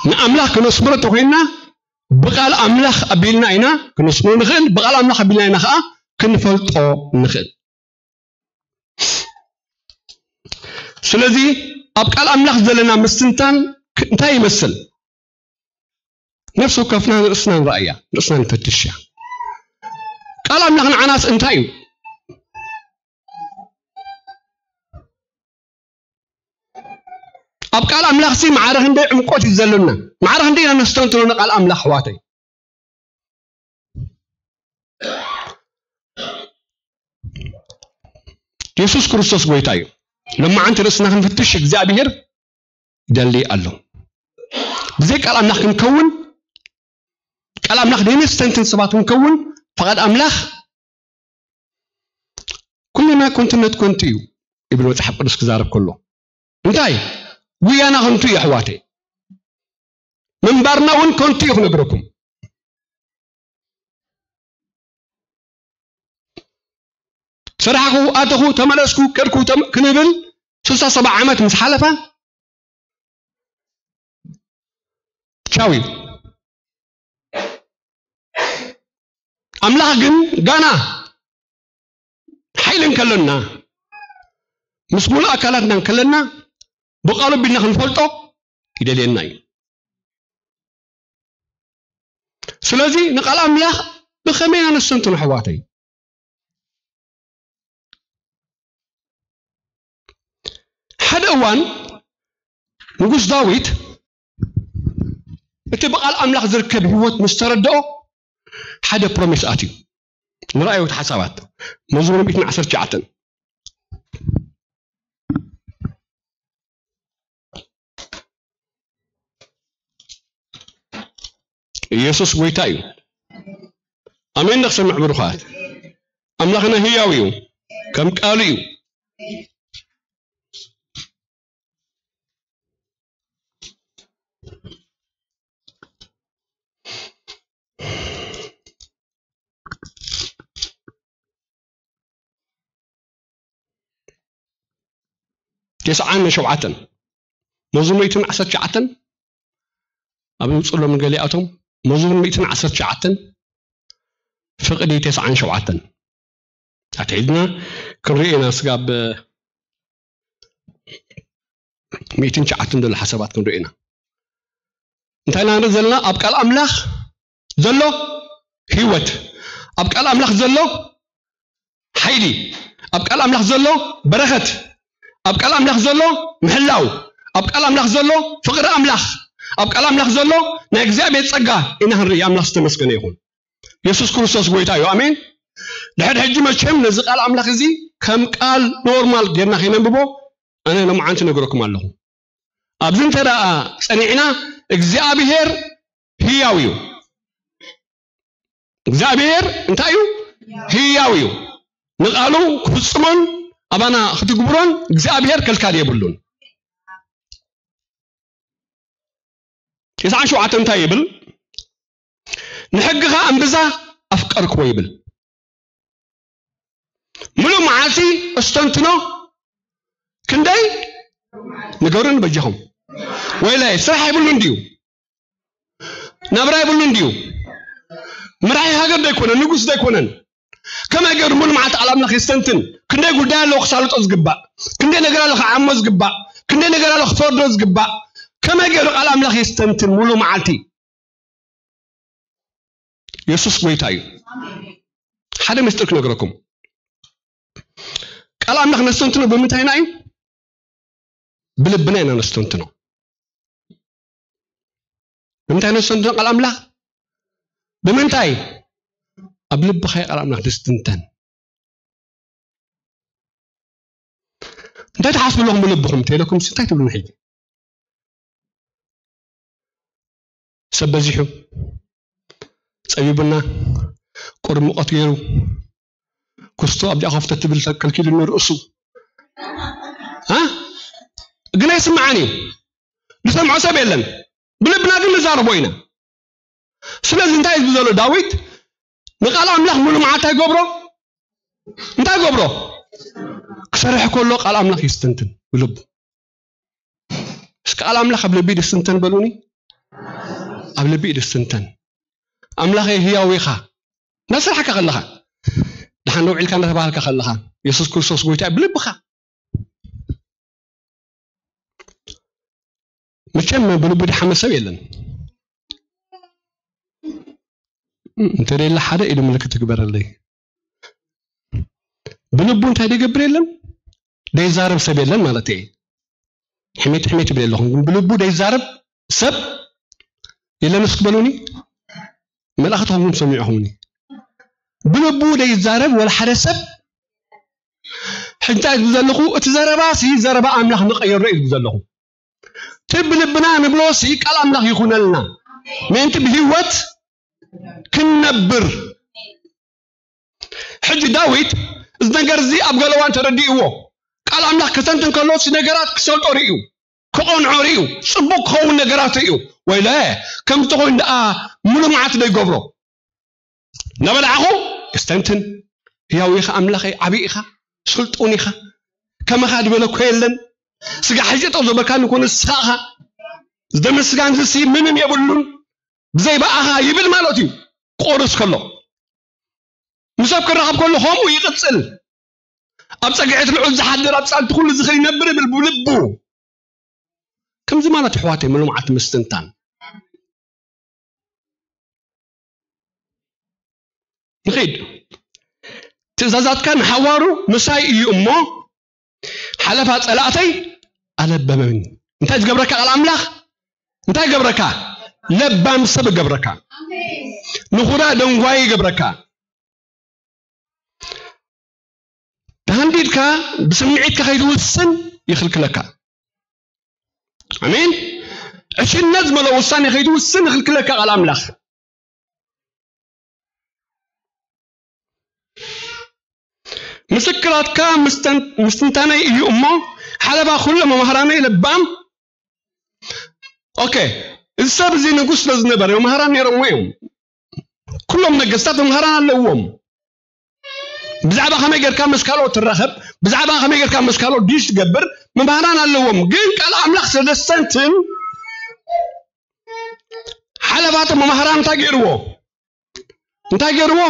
ንኣምላኽ ክነስምሮ እንተኾይንና ብቃል ኣምላኽ ኣቢልና ኢና ክነስምሮ ንኽእል፣ ብቃል ኣምላኽ ኣቢልና ኢና ኸዓ ክንፈልጦ ንኽእል። ስለዚ ኣብ ቃል ኣምላኽ ዘለና ምስትንታን ክ-፣ እንታይ ይመስል? ነፍሲ ወከፍና ንርእስና ንረኣያ፣ ንርእስና ንፈትሽ እያ። ቃል ኣምላኽ ንዓናስ እንታይ እዩ? ኣብ ቃል ኣምላኽሲ ማዕረ ክንደይ ዕምቆት እዩ ዘለና? ማዕረ ክንደይ ኢና ነስተንትኖ ንቃል ኣምላኽ ኣሕዋተይ? የሱስ ክርስቶስ ጎይታ እዩ። ሎማዓንቲ ርእስና ክንፍትሽ እግዚኣብሔር ይደሊ ኣሎ። ብዘይ ቃል ኣምላኽ ክንከውን፣ ቃል ኣምላኽ ደይነስተንትን ሰባት ክንከውን፣ ፍቓድ ኣምላኽ ኩልና ከንቱነት ከንቱ እዩ ይብል መጽሓፍ ቅዱስ ክዛረብ ከሎ። እንታይ? ጉያና ከንቱ እዩ ኣሕዋተይ። ምንባርና እውን ከንቱ እዩ ክነግረኩም። ሰራሕኹ፣ ኣተኹ፣ ተመለስኩ፣ ከድኩ ተም-፣ ክንብል ስልሳ ሰብዓ ዓመት ምስ ሓለፋ ቻው እዩ። ኣምላኽ ግን ጋና ሓይሊ እንከለና፣ ምስ ሙሉእ ኣካላትና እንከለና፣ ብቃሉ ቢልና ክንፈልጦ ይደልየና እዩ። ስለዚ ንቃል ኣምላኽ ብኸመይ ኣነስተንትኖ ኣሕዋተይ? ሓደ እዋን ንጉስ ዳዊት እቲ ብቃል ኣምላኽ ዝርከብ ህይወት ምስ ተረድኦ ሓደ ፕሮሚስ ኣትዩ። ንረኣዩ እቲ ሓሳባት መዝሙር ሚእትን ዓሰርተ ትሽዓተን። ኢየሱስ ጎይታ እዩ። ኣሜን። ንኽሰምዕ ብሩኻት። ኣምላኽና ህያው እዩ። ከም ቃሉ እዩ። ተስዓን ሸውዓተን። መዝሙር ሚእትን ዓሰርተ ትሽዓተን። ኣብ ዝውፅሎም ገሊኣቶም መዝሙር ሚእትን ዓሰርተ ትሽዓተን ፍቕዲ ተስዓን ሸውዓተን። ኣትሒዝና ክንርኢ ኢና ስጋብ ሚእትን ትሽዓተን ዘሎ ሓሳባት ክንርኢ ኢና። እንታይ ኢና ንርኢ ዘለና? ኣብ ቃል ኣምላኽ ዘሎ ህይወት፣ ኣብ ቃል ኣምላኽ ዘሎ ሓይሊ፣ ኣብ ቃል ኣምላኽ ዘሎ በረኸት፣ ኣብ ቃል ኣምላኽ ዘሎ ምሕላው፣ ኣብ ቃል ኣምላኽ ዘሎ ፍቕሪ ኣምላኽ፣ ኣብ ቃል ኣምላኽ ዘሎ ናይ እግዚኣብሔር ጸጋ ኢና ክንርኢ። ኣምላኽ ዝተመስገነ ይኹን። የሱስ ክርስቶስ ጎይታ እዩ። ኣሜን። ድሕሪ ሕጂ መቸም ነዚ ቃል ኣምላኽ እዚ ከም ቃል ኖርማል ጌርና ከይነንብቦ ኣነ ሎማዓንቲ ነግረኩም ኣለኹ። ኣብዚ እንተ ደኣ ጸኒዕና እግዚኣብሔር ህያው እዩ። እግዚኣብሔር እንታይ እዩ? ህያው እዩ። ንቃሉ ክፍጽሞን ኣባና ክትግብሮን እግዚኣብሔር ከልካል የብሉን። ተስዓን ሸውዓተን እንታይ ይብል? ንሕግኻ እምብዛ ኣፍቀርክዎ ይብል። ምሉእ መዓልቲ እስተንትኖ ክንደይ ንገሩኒ በጃኹም። ወይላይ ስራሕ የብሉን ድዩ? ናብራ የብሉን ድዩ? መራሒ ሃገር ዶ ኣይኮነን? ንጉስ ዶ ኣይኮነን? ከመይ ገይሩ ሙሉ መዓልቲ ቃል ኣምላኽ የስተንትን? ክንደይ ጉዳይ ኣለዎ ክሳልጦ ዝግባእ? ክንደይ ነገር ኣሎ ክዓሞ ዝግባእ? ክንደይ ነገር ኣሎ ክፈርዶ ዝግባእ? ከመይ ገይሩ ቃል ኣምላኽ የስተንትን ሙሉ መዓልቲ? የሱስ ጎይታ እዩ። ሓደ ምስጢር ክነግረኩም። ቃል ኣምላኽ ነስተንትኖ ብምንታይና እዩ? ብልብና ኢና ነስተንትኖ። ብምንታይ ነስተንትኖ ቃል ኣምላኽ? ብምንታይ? ኣብ ልብኻ እዩ ቃል ኣምላኽ ዝስትንተን። እንታይ ትሓስቡ ኣለኹም ብልብኹም? እንተኢለኩም እንታይ ትብሉኒ ሕጂ? ሰብ በዚሑ፣ ጸቢቡና፣ ቁሪ ሙቐት ገይሩ፣ ኩስቶ ኣብዚኣ ኮፍተት ትብል ከልኪሉኒ ርእሱ። ሃ? ግን ኣይስምዓን እዩ። ዝሰምዖ ሰብ የለን። ብልብና ግን ንዛረቦ ኢና። ስለዚ እንታይ እዩ ዘሎ ዳዊት? ንቃል ኣምላኽ ሙሉ መዓልቲ ኣይገብሮ? እንታይ ገብሮ? ክሰርሕ ከሎ ቃል ኣምላኽ ይስተንትን ብልቡ። እስኪ ቃል ኣምላኽ ኣብ ልቢ ድስትንተን በሉኒ። ኣብ ልቢ ድስትንተን። ኣምላኸይ ህያው ኢኻ። እናሰርሕካ ከለኻ፣ ደሓን ደው ኢልካ እናተባህልካ ከለኻ፣ የሱስ ክርስቶስ ጎይታ እዩ ብልብኻ። መቸም ብልቡ ድሓመ ሰብ የለን። እንተ ደለ ሓደ ኢዱ ምልክት ትግበረለይ። ብልቡ እንታይ ደይገብር የለን? ደይዛረብ ሰብ የለን ማለት እየ። ሕሜት ሕሜት ይብል ኣለኹም፣ ግን ብልቡ ደይዛረብ ሰብ የለን እስኪ በሉኒ። መልኣኽቲ ኾንኩም ሰሚዕኹምኒ። ብልቡ ደይዛረብ ወላ ሓደ ሰብ ሕጂ እንታይ ዝብል ዘለኹ? እቲ ዘረባ ሲ ዘረባ ኣምላኽ ንቐየሮ እዩ ዝብል ዘለኹ። እቲ ብልብና ንብሎ ሲ ቃል ኣምላኽ ይኹነልና። ምእንቲ ብህይወት ክንነብር። ሕጂ ዳዊት እዚ ነገር እዚ ኣብ ገለ እዋን ተረዲእዎ። ቃል ኣምላኽ ከተንትን ከሎ እቲ ነገራት ክሰልጦ ርእዩ፣ ክቐንዖ ርእዩ፣ ጽቡቕ ክኸውን ነገራት ርእዩ። ወይለ ከምቲ ኮይኑ ደኣ ምሉእ መዓልቲ ዶ ይገብሮ? እናበላዕኹ የስተንትን። ህያው ኢኻ ኣምላኸይ፣ ዓብዪ ኢኻ፣ ስልጡን ኢኻ፣ ከማኻ ዝበለ እኮ የለን። ስጋ ሕጂ ጠው ዘበልካኒ እኮ ንስኻ ኢኻ። ዝደመስጋን ዝሲ ምንም የብሉን ብዘይ ብኣኻ ይብል ማለት እዩ። ቆርስ ከሎ ምስ ሰብ ክራኸብ ከሎ ከምኡ ይቕጽል። ኣብ ጸግዒት ልዑል ዝሓድር ኣብ ጻልቲ ኩሉ ዝኽእል ይነብር ይብል ብልቡ። ከምዚ ማለት ኣሕዋተይ ምሉእ መዓልቲ ምስትንታን። ንኺድ። ትእዛዛትካ ንሓዋሩ ምሳይ እዩ እሞ ሓለፋ ጸላእተይ ኣለበመኒ። እንታይ ዝገብረካ ቃል ኣምላኽ? እንታይ ገብረካ? ለባም ሰብ ገብረካ። ንኹራ ደንጓይ ገብረካ። ተሃንዲድካ ብስምዒትካ ከይትውስን ይኽልክለካ። ኣሜን። ዕሽነት ዝመልኦ ውሳኔ ከይትውስን ይኽልክለካ ቃል ኣምላኽ። ምስክራትካ ምስተን-፣ ምስትንታነይ እዩ እሞ ሓለፋ ኩሎ መማህራነይ ለባም። ኦኬ፣ እዚ ሰብ እዚ ንጉስ ስለ ዝነበረ መማህራን ነይሮምዎ እዮም። ኩሎም ነገስታት መማህራን ኣለዎም። ብዛዕባ ከመይ ጌርካ ምስ ካልኦት ትራኸብ፣ ብዛዕባ ከመይ ጌርካ ምስ ካልኦት ዲሽ ትገብር መማህራን ኣለዎም። ግን ቃል ኣምላኽ ስለ ዘስተንትን ሓለፋቶም መማህራን እንታይ ገይርዎ? እንታይ ገይርዎ?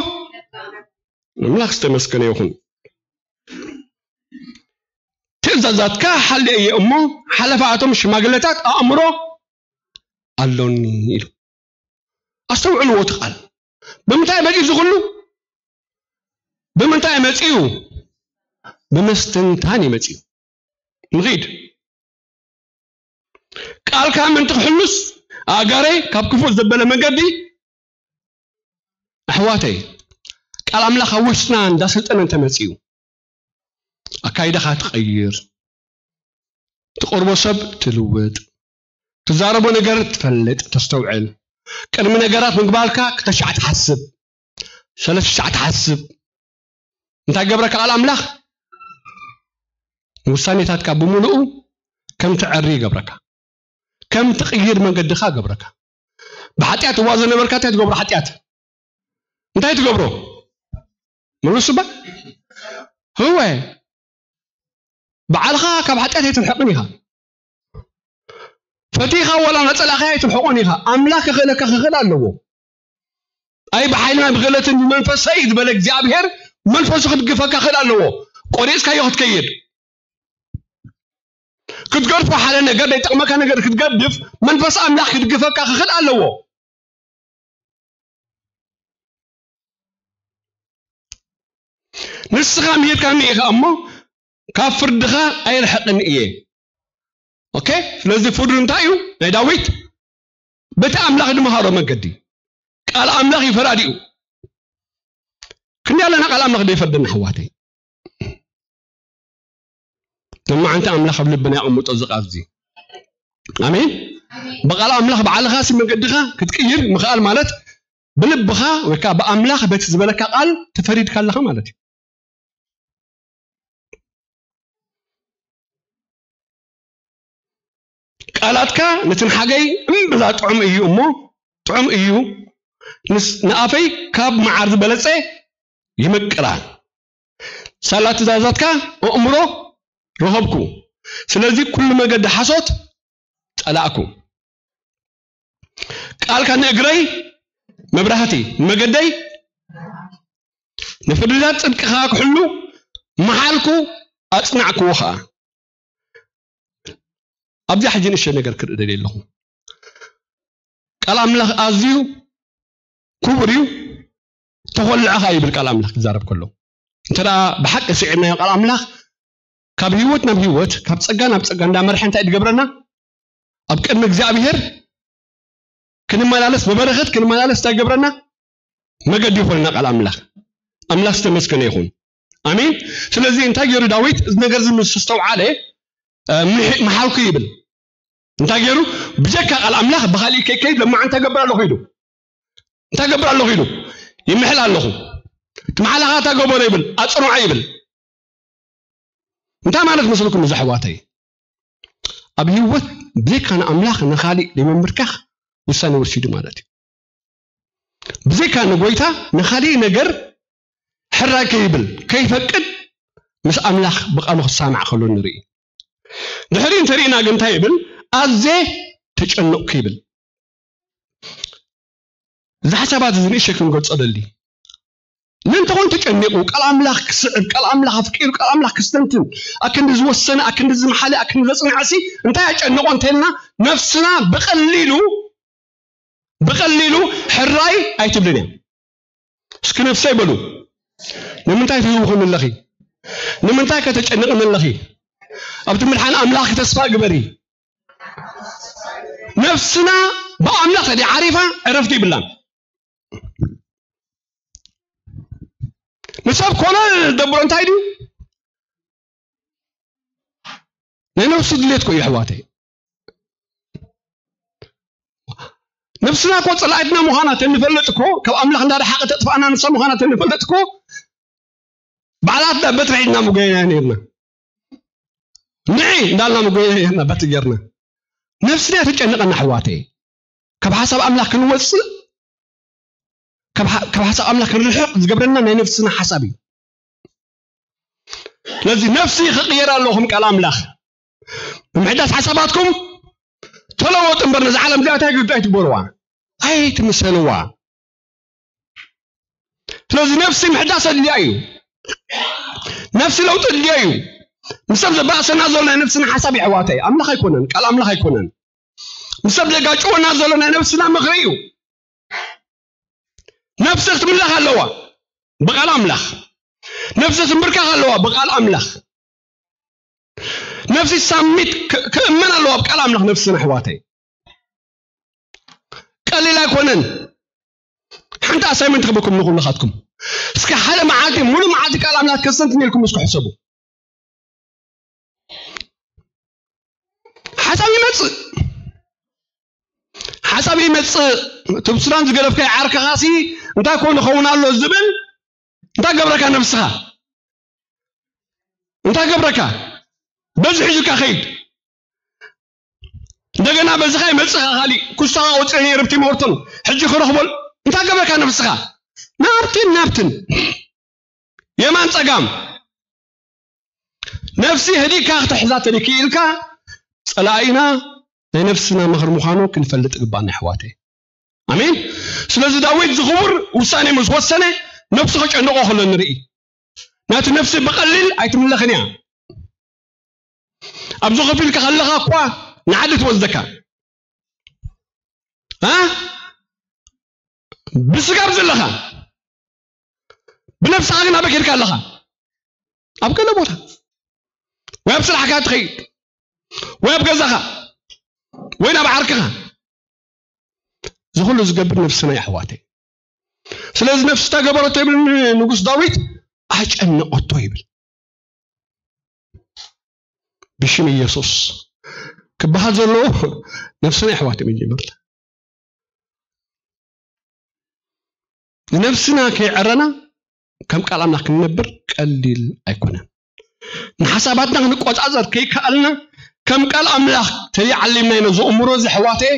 ኣምላኽ ዝተመስገነ ይኹን። ትእዛዛትካ ሓልየ እየ እሞ ሓለፋ እቶም ሽማግለታት ኣእምሮ ኣሎኒ ኢሉ። ኣስተውዕልዎ እቲ ቃል። ብምንታይ መጺኡ እዚ ኩሉ? ብምንታይ መጺኡ? ብምስትንታን እዩ መጺኡ። ንኺድ። ቃልካ ምእንቲ ክሕሉስ ኣእጋረይ ካብ ክፉእ ዘበለ መንገዲ። ኣሕዋተይ፣ ቃል ኣምላኽ ኣብ ውሽጥና እንዳሰልጠነ እንተመጺኡ ኣካይዳኻ ትቐይር፣ ትቐርቦ ሰብ ትልውጥ፣ ትዛረቦ ነገር ትፈልጥ፣ ተስተውዕል። ቅድሚ ነገራት ምግባርካ ክልተ ሻዕ ትሓስብ፣ ሰለስተ ሻዕ ትሓስብ። እንታይ ገብረካ ቃል ኣምላኽ? ውሳኔታትካ ብምሉኡ ከም ትዐሪ ይገብረካ። ከም ትቕይር መንገድኻ ገብረካ። ብሓጢኣት እዋ ዝነበርካ እንታይ ትገብሮ ሓጢኣት? እንታይ ትገብሮ? መልሱ እባ። ህወ። ባዕልኻ ካብ ሓጢኣት ኣይትርሕቕን ኢኻ። ፈቲኻ ዋላ እናጸላእኻዮ ኣይትርሕቖን ኢኻ። ኣምላኽ ከኽእለካ ክኽእል ኣለዎ። ኣይ ብሓይልና ብክእለትን ብመንፈሰይ ዝበለ እግዚኣብሔር መንፈሱ ክትግፈካ ክኽእል ኣለዎ። ቆሪጽካዮ ክትከይድ። ክትገድፎ ሓደ ነገር ዘይጠቕመካ ነገር ክትገድፍ መንፈስ ኣምላኽ ክትግፈካ ክኽእል ኣለዎ። ንስኻ ምሂርካኒ ኢኻ እሞ ካብ ፍርድኻ ኣይርሕቕን እየ። ኦኬ፣ ስለዚ ፍርዱ እንታይ እዩ? ናይ ዳዊት በቲ ኣምላኽ ድምሃሮ መገዲ ቃል ኣምላኽ እዩ ፈራዲኡ። ክንዲ ኣለና ቃል ኣምላኽ ደይፈርደና ኣሕዋተይ። ለማዓንቲ ኣምላኽ ኣብ ልብና የቐምጦ እዚ ቃል እዚ። ኣሜን። ብቃል ኣምላኽ ባዕልኻ ሲ መገድኻ ክትቅይር ምኽኣል ማለት ብልብኻ ወይ ከዓ ብኣምላኽ በቲ ዝበለካ ቃል ተፈሪድካ ኣለኻ ማለት እዩ። ቃላትካ ነቲ ንሓገይ እምብዛ ጥዑም እዩ እሞ፣ ጥዑም እዩ፣ ንስ-፣ ንኣፈይ ካብ መዓር ዝበለጸ ይምቅራ። ሳላ ትእዛዛትካ ኣእምሮ ረኸብኩ፣ ስለዚ ኩሉ መገዲ ሓሶት ጸላእኩ። ቃልካ ንእግረይ መብራህቲ፣ ንመገደይ ንፍርድታት ጽድቅኻ ክሕሉ መሓልኩ፣ ኣጽናዕክዎ ኸኣ። ኣብዚኣ ሕጂ ንእሽተይ ነገር ክርኢ ደልየ ኣለኹ። ቃል ኣምላኽ ኣዝዩ ክቡር እዩ። ተኾልዐኻ ይብል ቃል ኣምላኽ ክዛረብ ከሎ። እንተ ደኣ ብሓቂ ስዒብናዮ ቃል ኣምላኽ ካብ ህይወት ናብ ህይወት፣ ካብ ጸጋ ናብ ጸጋ እንዳመርሐ እንታይ ድገብረና? ኣብ ቅድሚ እግዚኣብሔር ክንመላለስ፣ ብበረኸት ክንመላለስ እንታይ ገብረና? መገዲ ይኾነና ቃል ኣምላኽ። ኣምላኽ ዝተመስገነ ይኹን። ኣሜን። ስለዚ እንታይ ገይሩ ዳዊት እዚ ነገር እዚ ምስ ኣስተውዓለ፣ እ፣ ምሕ-፣ መሓልኩ ይብል። እንታይ ገይሩ? ብጀካ ቃል ኣምላኽ ብኻሊእ ከይከይድ ለማዓ እንታይ ገብር ኣለኹ ኢሉ። እንታይ ገብር ኣለኹ ኢሉ። ይምሕል ኣለኹ። እቲ መሓላኻ እንታይ ገበሮ ይብል። ኣጽንዖ ይብል። እንታይ ማለት መስልኩም እዚ ኣሕዋተይ? ኣብ ህይወት ብዘይካ ንኣምላኽ ንኻሊእ ዘይምምርካኽ ውሳኔ ወሲዱ ማለት እዩ። ብዘይካ ንጎይታ ንኻሊእ ነገር ሕራይ ከይብል፣ ከይፈቅድ ምስ ኣምላኽ ብቃሉ ክሳማዕ ከሎ ንርኢ። ድሕሪ እንተሪእና ግን እንታይ ይብል? ኣዜ ተጨነቕኩ ይብል። እዚ ሓሳባት እዚ ንእሸ ክንገልጾ ደሊ። ንእንተኾን ተጨኒቑ፣ ቃል ኣምላኽ ክስዕብ፣ ቃል ኣምላኽ ኣፍቂሩ፣ ቃል ኣምላኽ ክስተንትን፣ ኣክንዲ ዝወሰነ፣ ኣክንዲ ዝመሓለ፣ ኣክንዲ ዘጽንዐሲ፣ እንታይ ኣጨነቖ እንተልና፣ ነፍስና ብቐሊሉ፣ ብቐሊሉ ሕራይ ኣይትብልን እያ። እስኪ ነፍሰይ በሉ። ንምንታይ ትህውኽኒ ኣለኺ? ንምንታይ ከተጨንቕኒ ኣለኺ? ኣብቲ ምድሓን ኣምላኽ ተስፋ ግበሪ። ነፍስና ብኣምላኽ ተደይ ዓሪፋ ዕረፍቲ ይብላን። ንሰብ ኮነ ደብሮ እንታይ ድዩ? ናይ ነፍሱ ድሌት እኮ እዩ ኣሕዋተይ። ነፍስና እኮ ጸላኢትና ምዃና ተንፈልጥ እኮ፣ ካብ ኣምላኽ እንዳደሓቐ ተጥፋእና ንሳ ምዃና ተንፈልጥ እኮ፣ ባዕላትና በትሪ ሒዝና ምጎየና ነይርና። ንዒ እንዳልና ምጎየና ነይርና በትሪ ጌርና። ነፍስና ተጨንቐና ኣሕዋተይ። ካብ ሓሳብ ኣምላኽ ክንወጽእ፣ ካብ ሓ-፣ ካብ ሓሳብ ኣምላኽ ክንርሕቕ ዝገብረና ናይ ነፍስና ሓሳብ እዩ። ስለዚ ነፍሲ ክቕየር ኣለዎ ከም ቃል ኣምላኽ። ብምሕዳስ ሓሳባትኩም ተለወጡ እምበር ነዛ ዓለም እዚኣ እንታይ ግዳ ኣይትግበርዋ። ኣይትምሰልዋ። ስለዚ ነፍሲ ምሕዳስ ኣድልያ እዩ። ነፍሲ ለውጢ ኣድልያ እዩ። ምስ ሰብ ዘባእሰና ዘሎ ናይ ነፍስና ሓሳብ እዩ ኣሕዋተይ። ኣምላኽ ኣይኮነን፣ ቃል ኣምላኽ ኣይኮነን። ምስ ሰብ ዘጋጭወና ዘሎ ናይ ነፍስና ምኽሪ እዩ። ነፍሲ ክትምለኽ ኣለዋ ብቃል ኣምላኽ። ነፍሲ ክትምብርከኽ ኣለዋ ብቃል ኣምላኽ። ነፍሲ ሳሚት ክ-፣ ክእመን ኣለዋ ኣብ ቃል ኣምላኽ ነፍስና ኣሕዋተይ። ቀሊል ኣይኮነን። ሓንቲ ኣሳይመንት ክህበኩም ንኹልኻትኩም። እስኪ ሓደ መዓልቲ፣ ሙሉ መዓልቲ ቃል ኣምላኽ ከስተንትን ኢልኩም እስኪ ሕሰቡ። ሓሳብ ይመጽእ። ሓሳብ ይመጽእ። እቲ ብሱዳን ዝገደፍካዮ ዓርክኻሲ እንታይ ኮን ይኸውን ኣሎ ዝብል እንታይ ገብረካ ነብስኻ? እንታይ ገብረካ? በዚ ሒዙካ ኸይድ። እንደገና በዚኻ ይመጽኻ ካሊእ። ኩስታኻ ወጽአ ነይረ ብቲ ሞርቶን። ሕጂ ክረኽቦል። እንታይ ገብረካ ነብስኻ? ናብትን ናብትን። የማን ጸጋም። ነፍሲ ህዲካ ክትሕዛ ተደኪኢልካ፣ ጸላኢና ናይ ነፍስና ምኽሪ ምዃኑ ክንፈልጥ ግባና ኣሕዋተይ። ኣሜን። ስለዚ ዳዊት ዝኽቡር ውሳኔ ምስ ወሰነ፣ ነፍሱ ከጨንቆ ከሎ ንርኢ። ናቲ ነፍሲ ብቐሊል ኣይትምለኽን እያ። ኣብዚ ኮፍ ኢልካ ከለኻ እኳ ንዓዲ ትወስደካ። እ? ብስጋ ኣብ ዘለኻ፣ ብነፍስኻ ግን ኣበይ ከድካ ኣለኻ? ኣብ ገለ ቦታ። ወይ ኣብ ስራሕካ ትኸይድ፣ ወይ ኣብ ገዛኻ፣ ወይ ናብ ዓርክኻ። እዚ ኩሉ ዝገብር ነፍስና እዩ ኣሕዋተይ። ስለዚ ነፍሲ እታ ገበረቶ ይብል ንጉስ ዳዊት፣ ኣጨነቐቶ ይብል። ብሽም ኢየሱስ ክበሃል ዘለዎ ነፍስና ኣሕዋተይ መጀመርታ። ንነፍስና ከይዕረና ከም ቃል ኣምላኽ ክንነብር ቀሊል ኣይኮነን። ንሓሳባትና ክንቆጻጸር ከይከኣልና ከም ቃል ኣምላኽ ተይዓሊምና ኢና ዘእምሮ እዚ ኣሕዋተይ።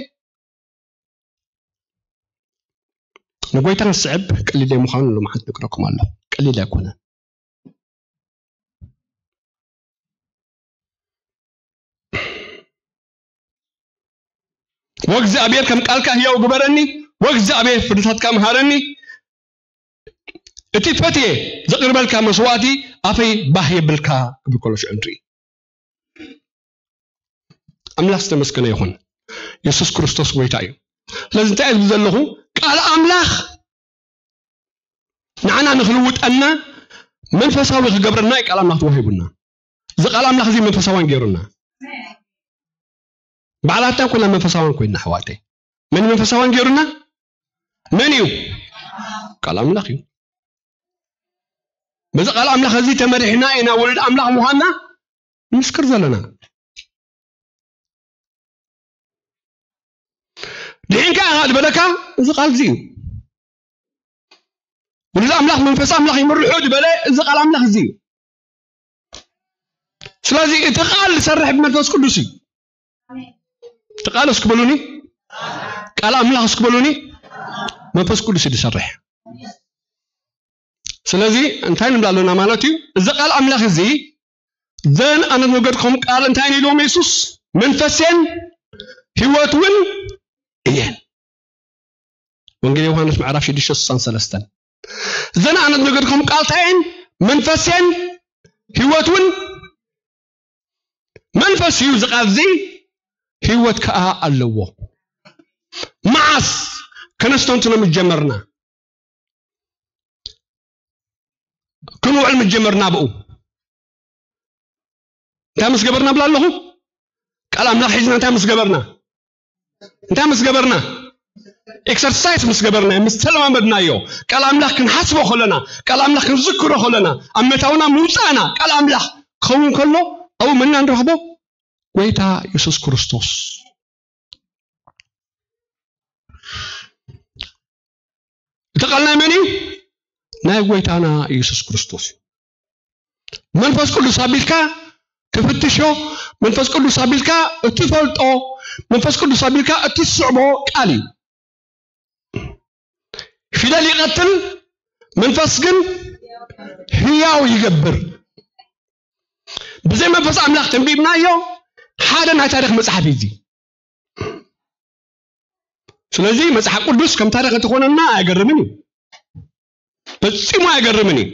ንጎይታ ንስዕብ ቀሊል ምዃኑ ሎምዓንቲ ነግረኩም ኣለኹ። ቀሊል ኣይኮነን። ወእግዚኣብሔር ከም ቃልካ ህያው ግበረኒ፣ ወእግዚኣብሔር ፍርድታትካ ምሃረኒ። እቲ ፈትየ ዘቕርበልካ መስዋእቲ ኣፈይ ባህ የብልካ ክብል ከሎ ሽዑ ንርኢ። ኣምላኽ ዝተመስገነ ይኹን። የሱስ ክርስቶስ ጎይታ እዩ። ስለዚ እንታይ እየ ዝብል ዘለኹ? ቃል ኣምላኽ ንዓና ንኽልውጠና መንፈሳዊ ክገብረና እዩ ቃል ኣምላኽ ተዋሂቡና። እዚ ቃል ኣምላኽ እዚ መንፈሳውያን ገይሩና። ባዕላትና ኩና መንፈሳውያን ኮይንና ኣሕዋተይ። መን መንፈሳውያን ገይሩና? መን እዩ? ቃል ኣምላኽ እዩ። በዚ ቃል ኣምላኽ እዚ ተመሪሕና ኢና ውሉድ ኣምላኽ ምዃንና ንምስክር ዘለና። ድሒንካ ኢኻ ዝበለካ እዚ ቃል እዚ እዩ። ውሉድ ኣምላኽ መንፈስ ኣምላኽ ይምርሑ ዝበለ እዚ ቃል ኣምላኽ እዚ እዩ። ስለዚ እቲ ቃል ዝሰርሕ ብመንፈስ ቅዱስ እዩ። እቲ ቃል እስኪ በሉኒ፣ ቃል ኣምላኽ እስኪ በሉኒ፣ መንፈስ ቅዱስ እዩ ዝሰርሕ። ስለዚ እንታይ ንብል ኣለና ማለት እዩ? እዚ ቃል ኣምላኽ እዚ ዘን ኣነ ነገርኩም ቃል እንታይ ኢልዎም የሱስ? መንፈስን ህይወት እውን እየን። ወንጌል ዮሃንስ ምዕራፍ ሽዱሽተ ስሳን ሰለስተን። ዘን ኣነ ነገርኩም ቃል እንታይ እየን? መንፈስን ህይወት እውን መንፈስ እዩ። እዚ ቃል እዚ ህይወት ከዓ ኣለዎ። መዓስ ከነስተንትኖ ምስ ጀመርና፣ ክንውዕል ምስ ጀመርና ብኡ እንታይ ምስ ገበርና ብላ ኣለኹ? ቃል ኣምላኽ ሒዝና እንታይ ምስ ገበርና? እንታይ ምስ ገበርና? ኤክሰርሳይስ ምስ ገበርና፣ ምስ ተለማመድናዮ፣ ቃል ኣምላኽ ክንሓስቦ ከለና፣ ቃል ኣምላኽ ክንዝክሮ ከለና፣ ኣብ መታውና ምውፃእና ቃል ኣምላኽ ክኸውን ከሎ ኣብኡ መና ንረኽቦ? ጎይታ የሱስ ክርስቶስ። እቲ ቃል ናይ መን እዩ? ናይ ጎይታና የሱስ ክርስቶስ እዩ። መንፈስ ቅዱስ ኣቢልካ ትፍትሾ፣ መንፈስ ቅዱስ ኣቢልካ እትፈልጦ፣ መንፈስ ቅዱስ ኣቢልካ እትስዕቦ ቃል እዩ። ፊደል ይቐትል፣ መንፈስ ግን ህያው ይገብር። ብዘይ መንፈስ ኣምላኽ ተንቢብናዮ ሓደ ናይ ታሪኽ መጽሓፍ እዩ እዚ። ስለዚ መጽሓፍ ቅዱስ ከም ታሪኽ እንተኾነና ኣየገርምን እዩ፣ ፈጺሙ ኣየገርምን እዩ።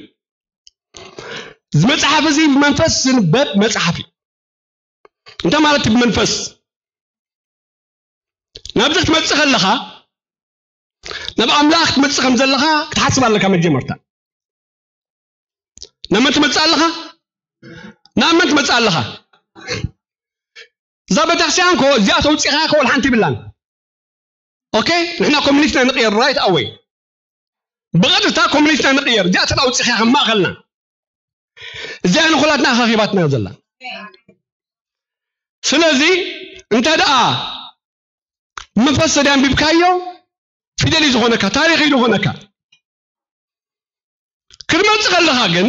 እዚ መጽሓፍ እዚ ብመንፈስ ዝንበብ መጽሓፍ እዩ። እንታይ ማለት እዩ ብመንፈስ? ናብዚ ክትመጽእ ከለኻ፣ ናብ ኣምላኽ ክትመጽእ ከም ዘለኻ ክትሓስብ ኣለካ። መጀመርታ ናብ መን ትመጽእ ኣለኻ? ናብ መን ትመጽእ ኣለኻ? እዛ ቤተክርስትያን ኮ እዚኣ ተውፂኻ ኮ ሓንቲ ይብላን። ኦኬ፣ ንሕና ኮሚኒስትና ንቕየር፣ ራይት ኣወይ ብቐጥታ ኮሚኒስትና ንቕየር። እዚኣ ተዳ ውፂኻ ከም ማእኸልና፣ እዚኣ ንኹላትና ኣኻኺባትና ዘላ። ስለዚ እንተ ደኣ መንፈስ ተደኣ ኣንቢብካዮ፣ ፊደል እዩ ዝኾነካ፣ ታሪኽ እዩ ዝኾነካ። ክትመጽእ ከለኻ ግን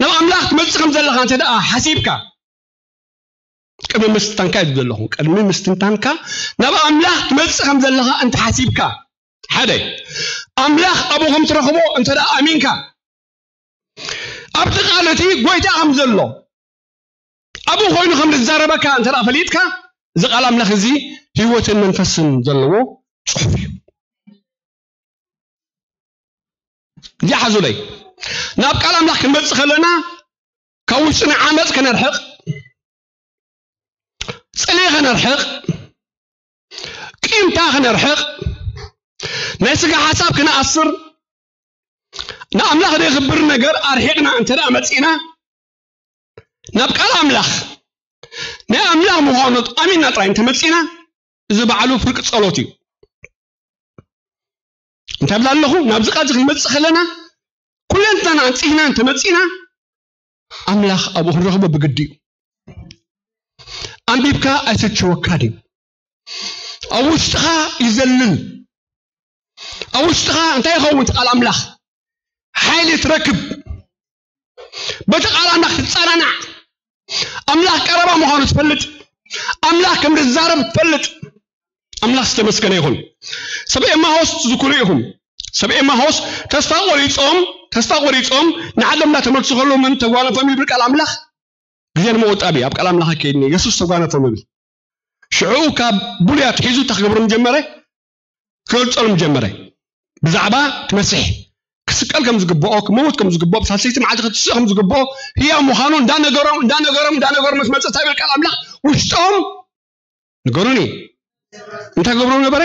ናብ ኣምላኽ ትመጽእ ከም ዘለኻ እንተ ደኣ ሓሲብካ፣ ቅድሚ ምስትንታንካ እዩ ዘለኹ፣ ቅድሚ ምስትንታንካ ናብ ኣምላኽ ትመጽእ ከም ዘለኻ እንተ ሓሲብካ፣ ሓደ ኣምላኽ ኣብኡ ከም ትረኽቦ እንተ ደኣ ኣሚንካ፣ ኣብቲ ቃል እቲ ጎይታ ከም ዘሎ ኣብኡ ኮይኑ ከም ዝዛረበካ እንተ ደኣ ፈሊጥካ፣ እዚ ቃል ኣምላኽ እዚ ህይወትን መንፈስን ዘለዎ ጽሑፍ እዩ። ይሓዙለይ። ናብ ቃል ኣምላኽ ክንመጽእ ከለና ካብ ውሽጥና ዓመጽ ከነርሕቕ፣ ጽልኢ ከነርሕቕ፣ ቂምታ ከነርሕቕ፣ ናይ ስጋ ሓሳብ ከነኣስር፣ ንኣምላኽ ዘይኽብር ነገር ኣርሒቕና እንተ ደኣ መጺእና፣ ናብ ቃል ኣምላኽ ናይ ኣምላኽ ምዃኑ ኣሚንና ጥራይ እንተመጺእና፣ እዚ ባዕሉ ፍርቂ ጸሎት እዩ። እንታይ ብላ ኣለኹ? ናብዚ ቃል እዚ ክንመጽእ ከለና፣ ኩለንትናና ኣንጺህና እንተመጺእና፣ ኣምላኽ ኣብኡ ክንረኽቦ ብግዲ እዩ። ኣንቢብካ ኣይሰልችወካን እዩ። ኣብ ውሽጥኻ ይዘልል። ኣብ ውሽጥኻ እንታይ ይኸውን? እቲ ቃል ኣምላኽ ሓይሊ ትረክብ። በቲ ቃል ኣምላኽ ትጸናናዕ። ኣምላኽ ቀረባ ምዃኑ ትፈልጥ። ኣምላኽ ከም ዝዛረብ ትፈልጥ። ኣምላኽ ዝተመስገነ ይኹን። ሰብ ኤማሆስ ትዝክሩ ኢኹም። ሰብ ኤማሆስ ተስፋ ቆሪጾም፣ ተስፋ ቆሪጾም ንዓዶም እናተመልሱ ከለዉ መን ተጓነፎም ይብል ቃል ኣምላኽ? ግዜ ንምቑጣብ እዩ ኣብ ቃል ኣምላኽ ከይድኒ። የሱስ ተጓነፎም ይብል። ሽዑ ካብ ብሉያት ሒዙ እንታይ ክገብሮም ጀመረ? ክገልጸሎም ጀመረ። ብዛዕባ እቲ መሲሕ ክስቀል ከም ዝግብኦ፣ ክመውት ከም ዝግብኦ፣ ብሳልሰይቲ መዓልቲ ክትስእ ከም ዝግብኦ፣ ህያው ምዃኑ እንዳነገሮም፣ እንዳነገሮም፣ እንዳነገሮም ምስ መጸ እንታይ ይብል ቃል ኣምላኽ? ውሽጦም ንገሩኒ። እንታይ ገብሮም ነበረ?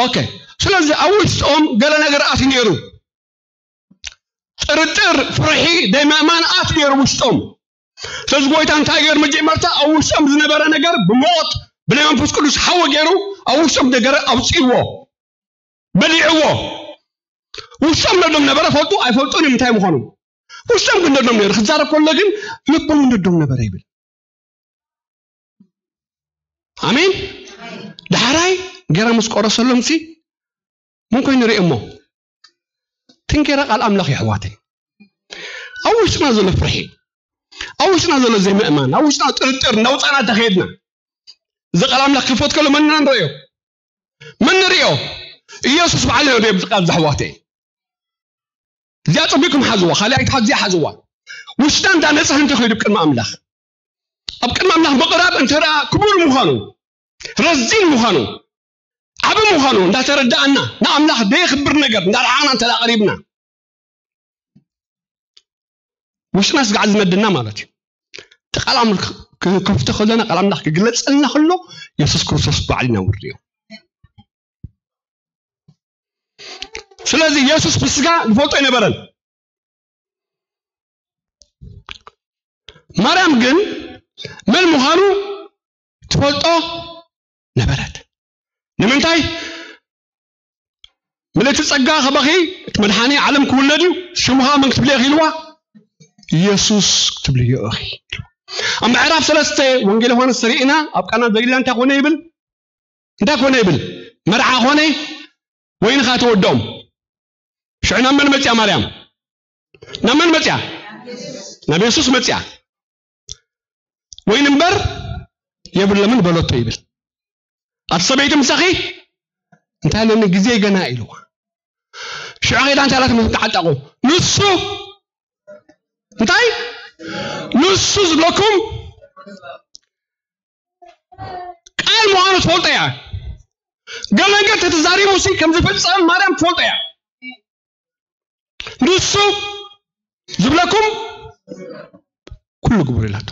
ኦኬ። ስለዚ ኣብ ውሽጦም ገለ ነገር ኣትዩ ነይሩ። ጥርጥር፣ ፍርሒ፣ ደይምእማን ኣትዩ ነይሩ ውሽጦም። ስለዚ ጎይታ እንታይ ገይሩ? መጀመርታ ኣብ ውሽጦም ዝነበረ ነገር ብሞት ብናይ መንፈስ ቅዱስ ሓዊ ገይሩ ኣብ ውሽጦም ነገር ኣውፅእዎ፣ በሊዕዎ። ውሽጦም ነዶም ነበረ፣ ፈልጡ ኣይፈልጡን እዮም እንታይ ምዃኑ። ውሽጦም ግን ነዶም ነይሩ። ክዛረብ ከሎ ግን ልቦም ነዶም ነበረ ይብል። ኣሜን። ዳሕራይ ገራ ምስ ቆረሰሎም ሲ ምን ኮይኑ ንርኢ እሞ ትንጌራ ቃል ኣምላኽ የሕዋተይ። ኣብ ውሽጥና ዘሎ ፍርሒ፣ ኣብ ውሽጥና ዘሎ ዘይምእማን፣ ኣብ ውሽጥና ጥርጥር እናውፃና እንተኸይድና እዚ ቃል ኣምላኽ ክፈት ከሎ መን ኢና ንርእዮ? መን ንርእዮ? ኢየሱስ ባዕሉ ንርእዮ ብዚ ቃል ዘሕዋተይ። እዚኣ ጸቢቅኩም ሓዝዋ፣ ካልኣይቲ ሓዝያ ሓዝዋ። ውሽጣ እንዳነጽህ እንተኸይዱ ቅድሚ ኣምላኽ፣ ኣብ ቅድሚ ኣምላኽ ምቕራብ እንተ ደኣ ክቡር ምዃኑ፣ ረዚን ምዃኑ፣ ዓቢ ምዃኑ እንዳተረዳእና፣ ንኣምላኽ ደየኽብር ነገር እንዳረኣና እንተ ደኣ ቀሪብና፣ ውሽጥና ስጋዕ ዝመድና ማለት እዩ። እቲ ቃል ኣምላኽ ክከፍቶ ከለና፣ ቃል ኣምላኽ ክግለጸልና ከሎ፣ የሱስ ክርስቶስ ባዕሉ ይነብር እዩ። ስለዚ የሱስ ብስጋ ዝፈልጦ ኣይነበረን። ማርያም ግን መን ምዃኑ ትፈልጦ ነበረት። ንምንታይ? ምልእቲ ጸጋ ከበኺ እቲ መድሓኒ ዓለም ክውለድ እዩ፣ ሽምኻ መን ክትብልዮ ኢኺ ኢልዋ? የሱስ ክትብልዮ ኢኺ። ኣብ ምዕራፍ ሰለስተ ወንጌል ዮሃንስ ርኢና ኣብ ቃና ዘገሊላ እንታይ ኮነ ይብል? እንታይ ኮነ ይብል? መርዓ ኮነ፣ ወይኒ ኸኣ ተወድኦም። ሽዑ ናብ መን መጽያ ማርያም? ናብ መን መጽያ? ናብ የሱስ መጽያ። ወይኒ እምበር የብሎምን በለቶ ይብል። ኣቲ ሰበይቲ ምሳኺ እንታይ ኣለኒ ግዜ ገና ኢልዋ። ሽዑ ኸይዳ እንታይ ኢላቶ ምስ ተዓጠቑ? ንሱ እንታይ? ንሱ ዝብለኩም ቃል ምዃኑ ትፈልጦ እያ። ገለ ነገር ተተዛሪቡ ሲ ከም ዝፍጸም ማርያም ትፈልጦ እያ። ንሱ ዝብለኩም ኩሉ ግብሩ ኢላቶ።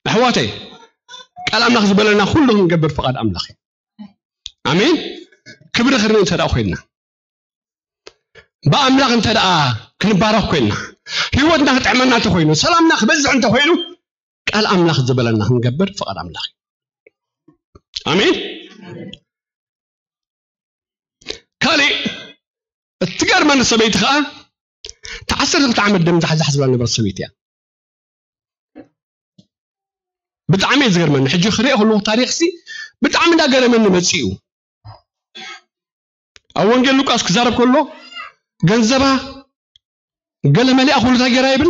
ኣሕዋተይ፣ ቃል ኣምላኽ ዝበለና ኩሉ ክንገብር ፍቓድ ኣምላኽ እዩ። ኣሜን። ክብሪ ክንርኢ እንተ ደኣ ኮይንና፣ ብኣምላኽ እንተ ደኣ ክንባረኽ ኮይንና፣ ህይወትና ክጥዕመና እንተ ኮይኑ፣ ሰላምና ክበዝሕ እንተ ኮይኑ፣ ቃል ኣምላኽ ዝበለና ክንገብር ፍቓድ ኣምላኽ እዩ። ኣሜን። ካልእ እትገርመኒ ሰበይቲ ኸኣ፣ እታ ዓሰርተ ክልተ ዓመት ደም ዛሕዛሕ ዝብላ ነበረት ሰበይቲ እያ። ብጣዕሚ እዩ ዝገርመኒ። ሕጂ ክሪኦ ከለኹ ታሪኽ ሲ ብጣዕሚ እንዳገረመኒ መጺኡ። ኣብ ወንጌል ሉቃስ ክዛረብ ከሎ ገንዘባ ገለ መሊኣ ኩሉ እንታይ ገይራ ይብል?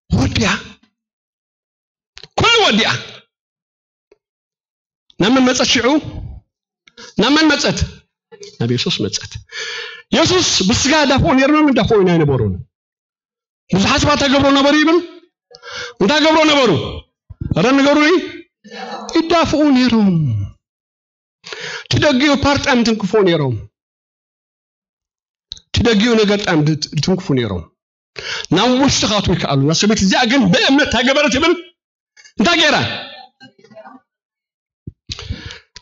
ወዲኣ። ኩሉ ወዲኣ። ናብ መን መጸት ሽዑ? ናብ መን መጸት? ናብ የሱስ መጸት። የሱስ ብስጋ ዳፍኡ ነይሮም እንዳፍኡ ኣይነበሩን። ብዙሓት ሰባት እንታይ ገብሮ ነበሩ ይብል? እንታይ ገብሮ ነበሩ? ኧረ ንገሩኒ። ይዳፍኡ ነይሮም። ትደግኡ ፓርጣም ትንክፎ ነይሮም። ትደግኡ ነገር ጣም ድት-፣ ድትንክፉ ነይሮም። ናብ ውሽጢ ካቱ ይከኣሉ። እዛ ሰበይቲ እዚኣ ግን ብእምነት እንታይ ገበረት ይብል? እንታይ ገይራ?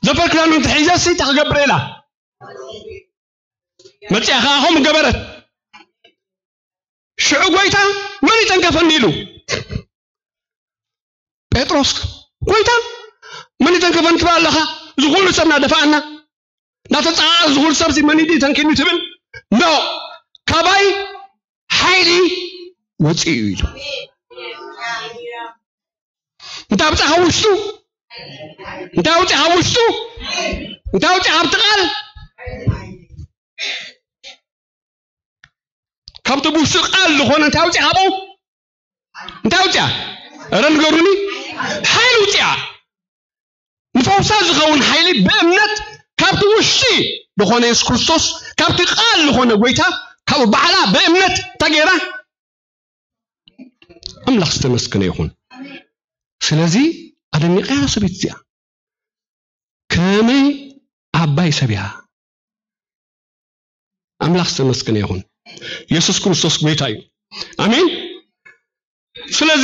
ዘፈር ክዳኑ እንተሒዘ ሲ እንታይ ክገብር ኢላ? መጺኣ ኸዓ ከምኡ ገበረት። ሽዑ ጎይታ መን ይተንከፈኒ ኢሉ? ጴጥሮስ፣ ጎይታ መን ይተንከፈኒ ትብል ኣለኻ? እዚ ኩሉ ሰብ እናደፋኣና፣ እናተጸቓቐ እዚ ኩሉ ሰብ እዚ መን እዩ ተንኪኒ ትብል? ኖ፣ ካባይ ሓይሊ ወጺኡ ኢሉ። እንታይ ኣውጽኣ ካብ ውሽጡ? እንታይ ኣውጽኣ ካብ ውሽጡ? እንታይ ኣውጽኣ ካብቲ ቃል? ካብቲ ብውሽጡ ቃል ዝኾነ እንታይ ኣውጽኣ ካብኡ? እንታይ ኣውጽኣ? ኧረ ንገሩኒ። ሓይሊ ኣውጽኣ። ንፈውሳ ዝኸውን ሓይሊ ብእምነት ካብቲ ውሽጢ ዝኾነ የሱስ ክርስቶስ፣ ካብቲ ቃል ዝኾነ ጎይታ፣ ካብኡ ባዕላ ብእምነት እንታይ ገይራ? ኣምላኽ ዝተመስገነ ይኹን። ስለዚ ኣደኒቐያ ሰበይቲ እዚኣ። ከመይ ዓባይ ሰብ እያ። ኣምላኽ ዝተመስገነ ይኹን። የሱስ ክርስቶስ ጎይታ እዩ። ኣሜን። ስለዚ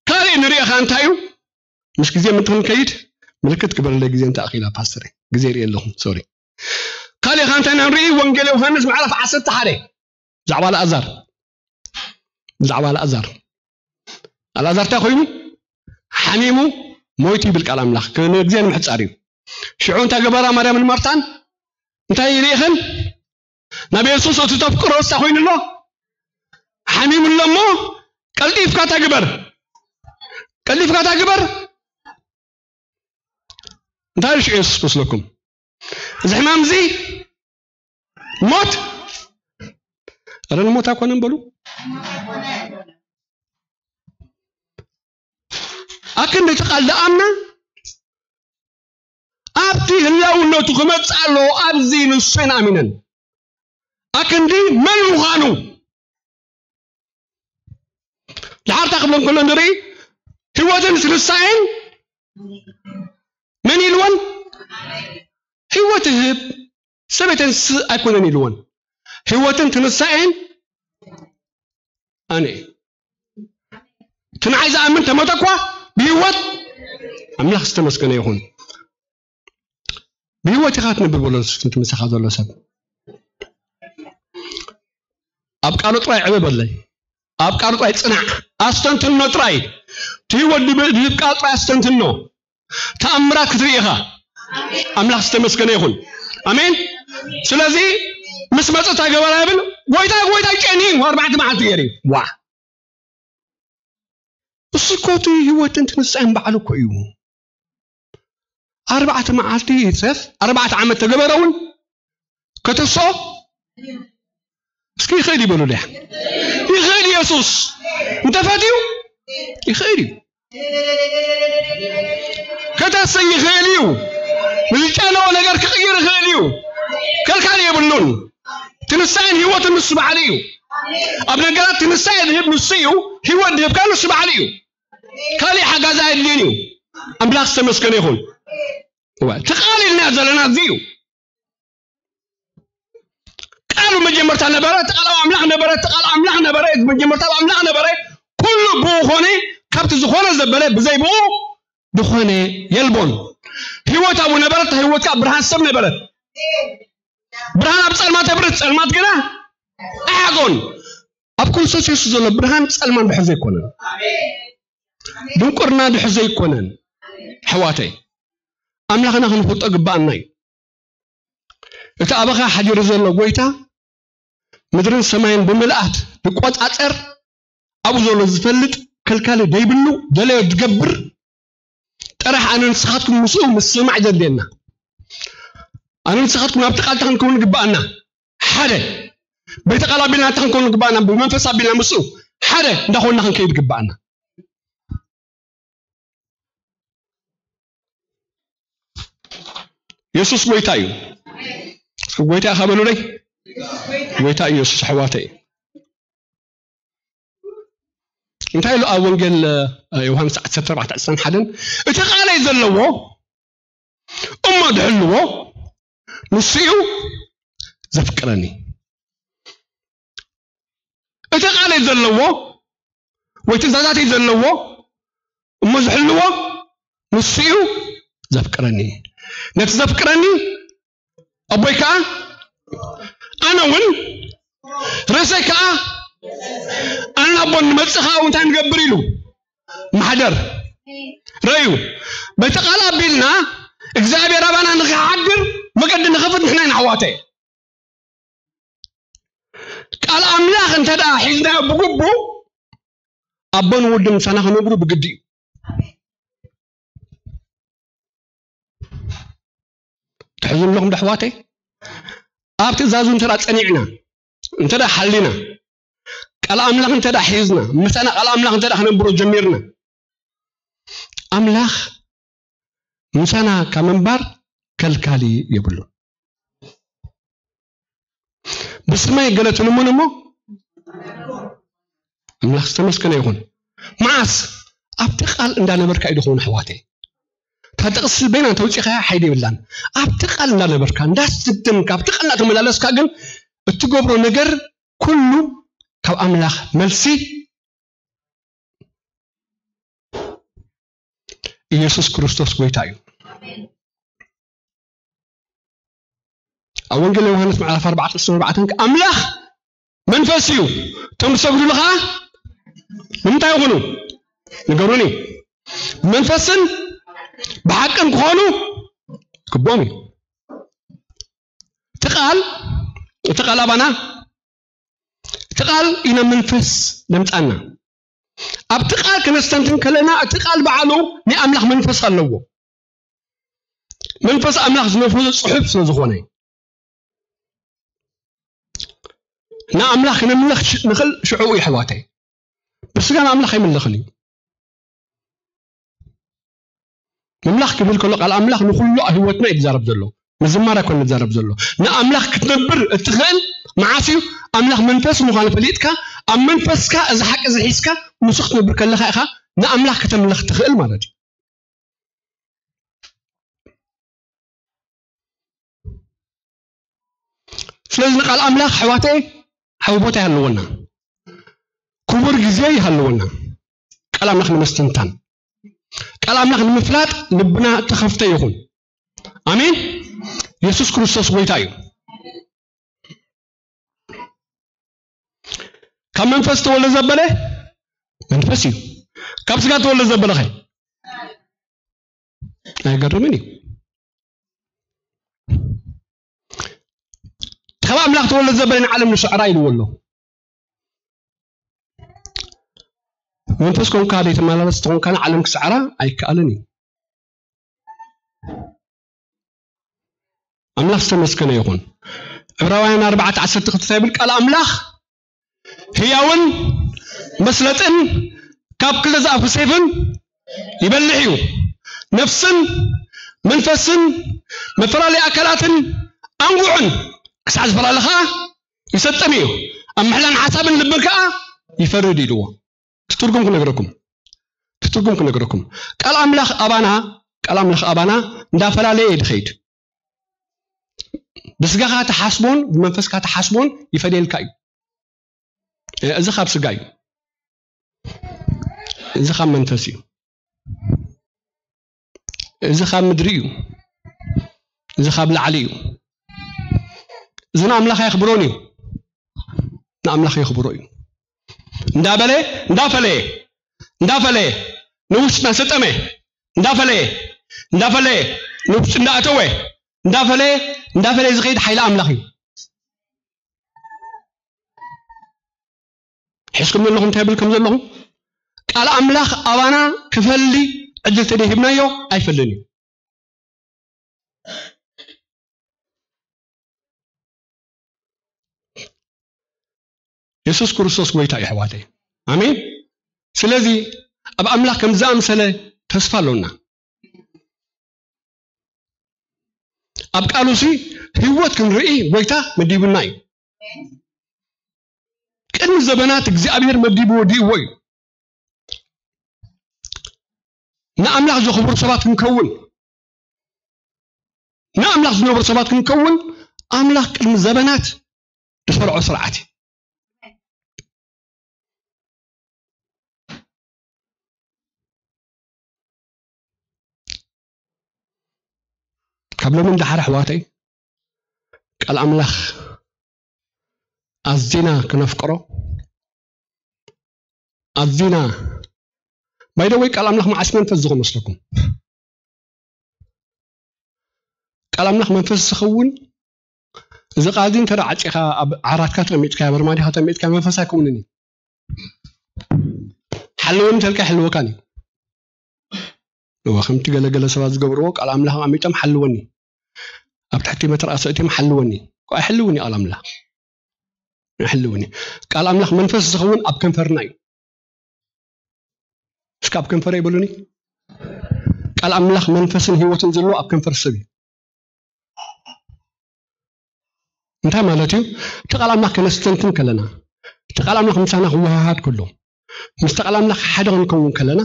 ካልእ ንሪኦ ኸዓ እንታይ እዩ? ምስ ግዜ ምእንቲ ክንከይድ ምልክት ግበረለይ፣ ግዜ እንተ ኣኺላ ፓስተር፣ ግዜ ይርኢ ኣለኹ፣ ሶሪ። ካልእ ኸዓ እንታይ ኢና ንርኢ? ወንጌል ዮሃንስ ምዕራፍ ዓሰርተ ሓደ ብዛዕባ ኣልኣዛር፣ ብዛዕባ ኣልኣዛር፣ ኣልኣዛር እንታይ ኮይኑ? ሓሚሙ ሞይቱ ይብል ቃል ኣምላኽ። ንግዜ ንምሕጻር እዩ። ሽዑ እንታይ ገበራ ማርያምን ማርታን? እንታይ ርኢኽን? ናብ የሱስ እቲ ተፍቅሮ እሳ ኮይኑ ኣሎ። ሓሚሙ ኣሎ እሞ ቀልጢፍካ እንታይ ግበር? ቀልጢፍካ እንታይ ግበር? እንታይ ኢሉ ሽዑ የሱስ ክመስለኩም? እዚ ሕማም እዚ ሞት፣ ኣረ ንሞት ኣይኮነን በሉ። ኣክንዲ እቲ ቃል ደኣምና ኣብቲ ህላውነቱ ክመጽእ ኣለዎ። ኣብዚ ንሱ ኢና ኣሚነን። ኣክንዲ መን ምዃኑ ድሓርታ ክብሎ እንከሎ ንርኢ። ህይወትን ትንሳኤን መን ኢልወን? ህይወት ህብ ሰበይተን ስ ኣይኮነን ኢልወን። ህይወትን ትንሳኤን ኣነ እየ። እቲ ንዓይ ዝኣምን ተሞተ እኳ ብህይወት፣ ኣምላኽ ዝተመስገነ ይኹን። ብህይወት ኢኻ ትነብር በሎ ንሱ፣ እቲ ምሳኻ ዘሎ ሰብ። ኣብ ቃሉ ጥራይ ዕበ በለይ። ኣብ ቃሉ ጥራይ ጽናዕ። ኣስተንትኖ ጥራይ። እቲ ህይወት ድብ-፣ ድብ ቃል ጥራይ ኣስተንትኖ። ተኣምራት ክትርኢ ኢኻ። ኣምላኽ ዝተመስገነ ይኹን። ኣሜን። ስለዚ ምስ መጸ እንታይ ገበራ ይብል? ጎይታ፣ ጎይታ ጨኒ ኣርባዕተ መዓልቲ ገይሩ እዩ። ዋ። እሱ እኮ እቲ ህይወትን ትንሳኤን ባዕሉ እኮ እዩ። ኣርባዕተ መዓልቲ ይትረፍ፣ ኣርባዕተ ዓመት ተገበረ እውን ከተስኦ። እስኪ ይኽእል ይበሉ ድያ? ይኽእል። የሱስ እንተፈትዩ ይኽእል እዩ። ከተስእ ይኽእል እዩ። ዝጨነወ ነገር ክቕይር ይኽእል እዩ። ከልካሊ የብሉን። ትንሳኤን ህይወትን ንሱ ባዕሉ እዩ። ኣብ ነገራት ትንሳኤ ዝህብ ንሱ እዩ። ህይወት ዝህብካ ንሱ ባዕሉ እዩ። ካሊእ ሓጋዚ ኣየድልዮን እዩ። ኣምላኽ ዝተመስገነ ይኹን። እዋ፣ እቲ ቃል ኢልና ዘለና እዚ እዩ። ቃል መጀመርታ ነበረ፣ እቲ ቃል ኣብ ኣምላኽ ነበረ፣ እቲ ቃል ኣምላኽ ነበረ፣ እቲ መጀመርታ ኣብ ኣምላኽ ነበረ። ኩሉ ብኡ ኾነ፣ ካብቲ ዝኾነ ዘበለ፣ ብዘይ ብኡ ዝኾነ የልቦን። ህይወት ኣብኡ ነበረት፣ እታ ህይወት ከኣ ብርሃን ሰብ ነበረት። ብርሃን ኣብ ጸልማት ተብርህ፣ ጸልማት ግና ኣይሓዞን። ኣብ ክርስቶስ የሱስ ዘሎ ብርሃን ጸልማን ድሕዞ ኣይኮነን። ድንቁርና ድሕዞ ኣይኮነን። ኣሕዋተይ፣ ኣምላኽና ክንፈልጦ ግባኣና እዩ። እቲ ኣባኻ ሓዲሩ ዘሎ ጎይታ ምድርን ሰማይን ብምልኣት ዝቆጻጸር፣ ኣብኡ ዘሎ ዝፈልጥ፣ ከልካሊ ዘይብሉ፣ ደለዮ ዝገብር፣ ጥራሕ ኣነ ንስኻትኩም ምስኡ ምስማዕ ዘድልየና። ኣነ ንስኻትኩም ኣብቲ ቃል እንታይ ክንከውን ግባኣና? ሓደ። በቲ ቃል ኣቢልና እንታይ ክንከውን ግባኣና? ብመንፈስ ኣቢልና ምስኡ ሓደ እንዳኾንና ክንከይድ ግባኣና። የሱስ ጎይታ እዩ። እስኪ ጎይታ ኢኻ በሉለይ። ጎይታ ኢየሱስ ኣሕዋተይ። እንታይ ኢሉ ኣብ ወንጌል፣ እ፣ ዮሃንስ ዓሰርተ ኣርባዕተ ዕስራን ሓደን? "እቲ ቃለይ ዘለዎ እሞ ዝሕልዎ ንሱ እዩ ዘፍቅረኒ። እቲ ቃለይ ዘለዎ ወይ ትእዛዛተይ ዘለዎ እሞ ዝሕልዎ ንሱ እዩ ዘፍቅረኒ። ነቲ ዘፍቅረኒ ኣቦይ ከኣ፣ ኣነ እውን ርእሰይ ከኣ፣ ኣነ ናብ ኣቦ ንመጽእ ከኣ እንታይ ንገብር?" ኢሉ ማሕደር ረዩ። በቲ ቃል ኣቢልና እግዚኣብሔር ኣባና ንኽሓድር መገዲ ንኸፍት ንሕና ኢና ኣሕዋተይ። ቃል ኣምላኽ እንተ ደኣ ሒዝናዮ ብግቡእ፣ ኣቦን ወድን ምሳና ክነብሩ ብግዲ እዩ። ትሕዙ ኣለኹም ዶ ኣሕዋተይ? ኣብ ትእዛዙ እንተ ደኣ ጸኒዕና፣ እንተ ደኣ ሓሊና፣ ቃል ኣምላኽ እንተ ደኣ ሒዝና፣ ምሳና ቃል ኣምላኽ እንተ ደኣ ክነብሮ ጀሚርና፣ ኣምላኽ ምሳና ካብ ምንባር ከልካሊ የብሉን። ብስመይ ገለ ትልምኑ እሞ ኣምላኽ ዝተመስገነ ይኹን። መዓስ? ኣብቲ ቃል እንዳነበርካ እዩ ዝኸውን ኣሕዋተይ። እታ ጥቕሲ በይና እንተውፂኻያ ሓይሊ የብላን። ኣብቲ ቃል እንዳነበርካ፣ እንዳስትንተንካ፣ ኣብቲ ቃል እንዳተመላለስካ ግን እትገብሮ ነገር ኩሉ ካብ ኣምላኽ መልሲ ኢየሱስ ክርስቶስ ጎይታ እዩ። ኣብ ወንጌል ዮሃንስ ምዕራፍ ኣርባዕተ ዕስራን ኣርባዕተን ኣምላኽ መንፈስ እዩ፣ እቶም ዝሰግዱሉ ኸዓ ንምንታይ ይኹኑ? ንገሩኒ። ብመንፈስን ብሓቅን ክኾኑ ክግብኦም እዩ። እቲ ቃል እቲ ቃል ኣባና፣ እቲ ቃል ኢና መንፈስ ለምጻና። ኣብቲ ቃል ክነስተንትን ከለና፣ እቲ ቃል ባዕሉ ናይ ኣምላኽ መንፈስ ኣለዎ። መንፈስ ኣምላኽ ዝነፍሱ ጽሑፍ ስለ ዝኾነ፣ ንኣምላኽ ክነምልኽ ሽ-፣ ንኽእል ሽዑ እዩ፣ ኣሕዋተይ። ብስጋ ንኣምላኽ ኣይምልኽን እዩ። ምምላኽ ክብል ከሎ፣ ቃል ኣምላኽ ንኹሉ ኣብ ህይወትና እዩ ዝዛረብ ዘሎ። ምዝማር ኣይኮነን ዝዛረብ ዘሎ። ንኣምላኽ ክትነብር እትኽእል መዓስ እዩ? ኣምላኽ መንፈስ ምዃኑ ፈሊጥካ፣ ኣብ መንፈስካ እዚ ሓቂ እዚ ሒዝካ፣ ንሱ ክትነብር ከለኻ ኢኻ ንኣምላኽ ከተምልኽ ትኽእል ማለት እዩ። ስለዚ ንቃል ኣምላኽ፣ ኣሕዋተይ፣ ዓቢ ቦታ ይሃልወና። ክቡር ግዜ ይሃልወና። ቃል ኣምላኽ ንምስትንታን፣ ቃል ኣምላኽ ንምፍላጥ ልብና እተኸፍተ ይኹን። ኣሜን። የሱስ ክርስቶስ ጎይታ እዩ። ካብ መንፈስ ተወልደ ዘበለ መንፈስ እዩ። ካብ ስጋ ተወልደ ዘበለ ኸ? ኣይገርምን እዩ። ካብ ኣምላኽ ተወልደ ዘበለ ንዓለም ንስዕራ ኢልዎ ኣሎ። መንፈስ ኮንካ ዘይተመላለስ ተኾንካ ንዓለም ክስዕራ ኣይከኣልን እዩ። ኣምላኽ ዝተመስገነ ይኹን። ዕብራውያን ኣርባዕተ ዓሰርተ ክልተ እንታይ ይብል ቃል ኣምላኽ? ህያውን መስለጥን ካብ ክልተ ዝኣፉ ሰይፍን ይበልሕ እዩ። ነፍስን መንፈስን መፈላለይ ኣካላትን ኣንጉዕን ክሳዕ ዝፈላለ ኸዓ ይሰጥም እዩ። ኣብ ምሕላን ሓሳብን ልብን ከኣ ይፈርድ ኢልዎ። እቲ ትርጉም ክነግረኩም፣ እቲ ትርጉም ክነግረኩም። ቃል ኣምላኽ ኣባና፣ ቃል ኣምላኽ ኣባና እንዳፈላለየ እዩ ዝኸይድ። ብስጋኻ ትሓስቦን ብመንፈስካ ትሓስቦን ይፈልየልካ እዩ። እ፣ እዚ ካብ ስጋ እዩ። እዚ ካብ መንፈስ እዩ። እዚ ካብ ምድሪ እዩ። እዚ ካብ ላዕሊ እዩ። እዚ ንኣምላኽ ኣየኽብሮን እዩ። ንኣምላኽ የኽብሮ እዩ። እንዳበለ፣ እንዳፈለየ፣ እንዳፈለየ ንውሽጢ እናሰጠመ፣ እንዳፈለየ፣ እንዳፈለየ ንውሽጢ እንዳኣተወ፣ እንዳፈለየ፣ እንዳፈለየ ዝኸይድ ሓይሊ ኣምላኽ እዩ። ሒዝኩም ዘለኹም እንታይ ይብል ከም ዘለኹም? ቃል ኣምላኽ ኣባና ክፈሊ ዕድል ተደሂብናዮ ኣይፈልን'ዩ። የሱስ ክርስቶስ ጎይታ እዩ፣ ኣሕዋተይ። ኣሜን። ስለዚ ኣብ ኣምላኽ ከም ዝኣምሰለ ተስፋ ኣሎና። ኣብ ቃሉሲ ህይወት ክንርኢ ጎይታ መዲቡና እዩ። ቅድሚ ዘበናት እግዚኣብሔር መዲቡ ወዲእዎ እዩ። ንኣምላኽ ዘኽብሩ ሰባት ክንከውን፣ ንኣምላኽ ዝነብሩ ሰባት ክንከውን ኣምላኽ ቅድሚ ዘበናት ዝሰርዖ ስርዓት እዩ። ካብ ሎሚ ንደሓር ኣሕዋተይ ቃል ኣምላኽ ኣዚና ክነፍቅሮ፣ ኣዚና፣ ባይደወይ ቃል ኣምላኽ መዓስ መንፈስ ዝኸውን መስለኩም? ቃል ኣምላኽ መንፈስ ዝኸውን፣ እዚ ቃል እዚ እንተ ደኣ ዓጺኻ ኣብ ዓራትካ ተቐሚጥካ፣ ኣብ ኣርማድዮኻ ተቐሚጥካ መንፈስ ኣይከውንን እዩ። ሓልወኒ እንተልካ ኣይሕልወካን እዩ። እወ፣ ከምቲ ገለገለ ሰባት ዝገብርዎ ቃል ኣምላኽ ኣቐሚጦም ሓልወኒ፣ ኣብ ትሕቲ መትርኣስ ኣእትዮም ሓልወኒ። እኮ ኣይሕልውን እዩ ቃል ኣምላኽ። ኣይሕልውን እዩ። ቃል ኣምላኽ መንፈስ ዝኸውን ኣብ ከንፈርና እዩ። እስከ ኣብ ከንፈረይ በሉኒ። ቃል ኣምላኽ መንፈስን ህይወትን ዘለዎ ኣብ ከንፈር ሰብ እዩ። እንታይ ማለት እዩ? እቲ ቃል ኣምላኽ ከነስተንትን ከለና፣ እቲ ቃል ኣምላኽ ምሳና ክወሃሃድ ከሎ፣ ምስቲ ቃል ኣምላኽ ሓደ ክንከውን ከለና፣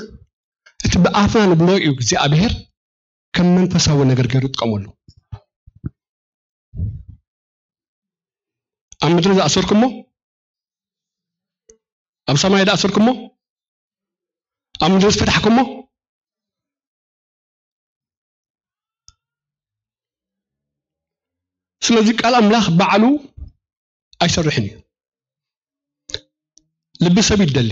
እቲ ብኣፍና ንብሎ እዩ እግዚኣብሔር ከም መንፈሳዊ ነገር ገይሩ ይጥቀመሉ። ኣብ ምድሪ ዝኣሰርኩሞ ኣብ ሰማይ ዝኣሰርኩሞ ኣብ ምድሪ ዝፈታሕኩሞ። ስለዚ ቃል ኣምላኽ ባዕሉ ኣይሰርሕን እዩ። ልቢ ሰብ ይደሊ፣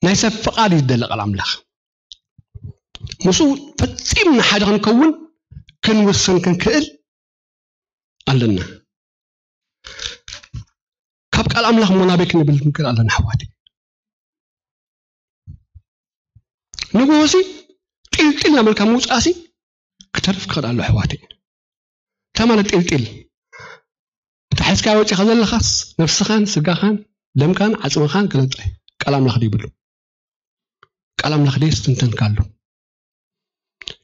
ናይ ሰብ ፍቓድ ይደሊ ቃል ኣምላኽ። ምስኡ ፈጺምና ሓደ ክንከውን ክንውስን ክንክእል ኣለና። ቃል ኣምላኽ እሞ ናበይ ክንብል ንክእል ኣለና ኣሕዋተይ? ንግሆሲ ጢልጢል እናበልካ ምውፃእሲ ክተርፍ ክኽእል ኣሎ ኣሕዋተይ። እንታይ ማለት ጢልጢል? እታ ሒዝካ ወፂኻ ዘለኻስ ነፍስኻን ስጋኻን ደምካን ዓፅምኻን ክነጥረ ቃል ኣምላኽ ድይብሉ? ቃል ኣምላኽ ደይ ስትንተንካሉ?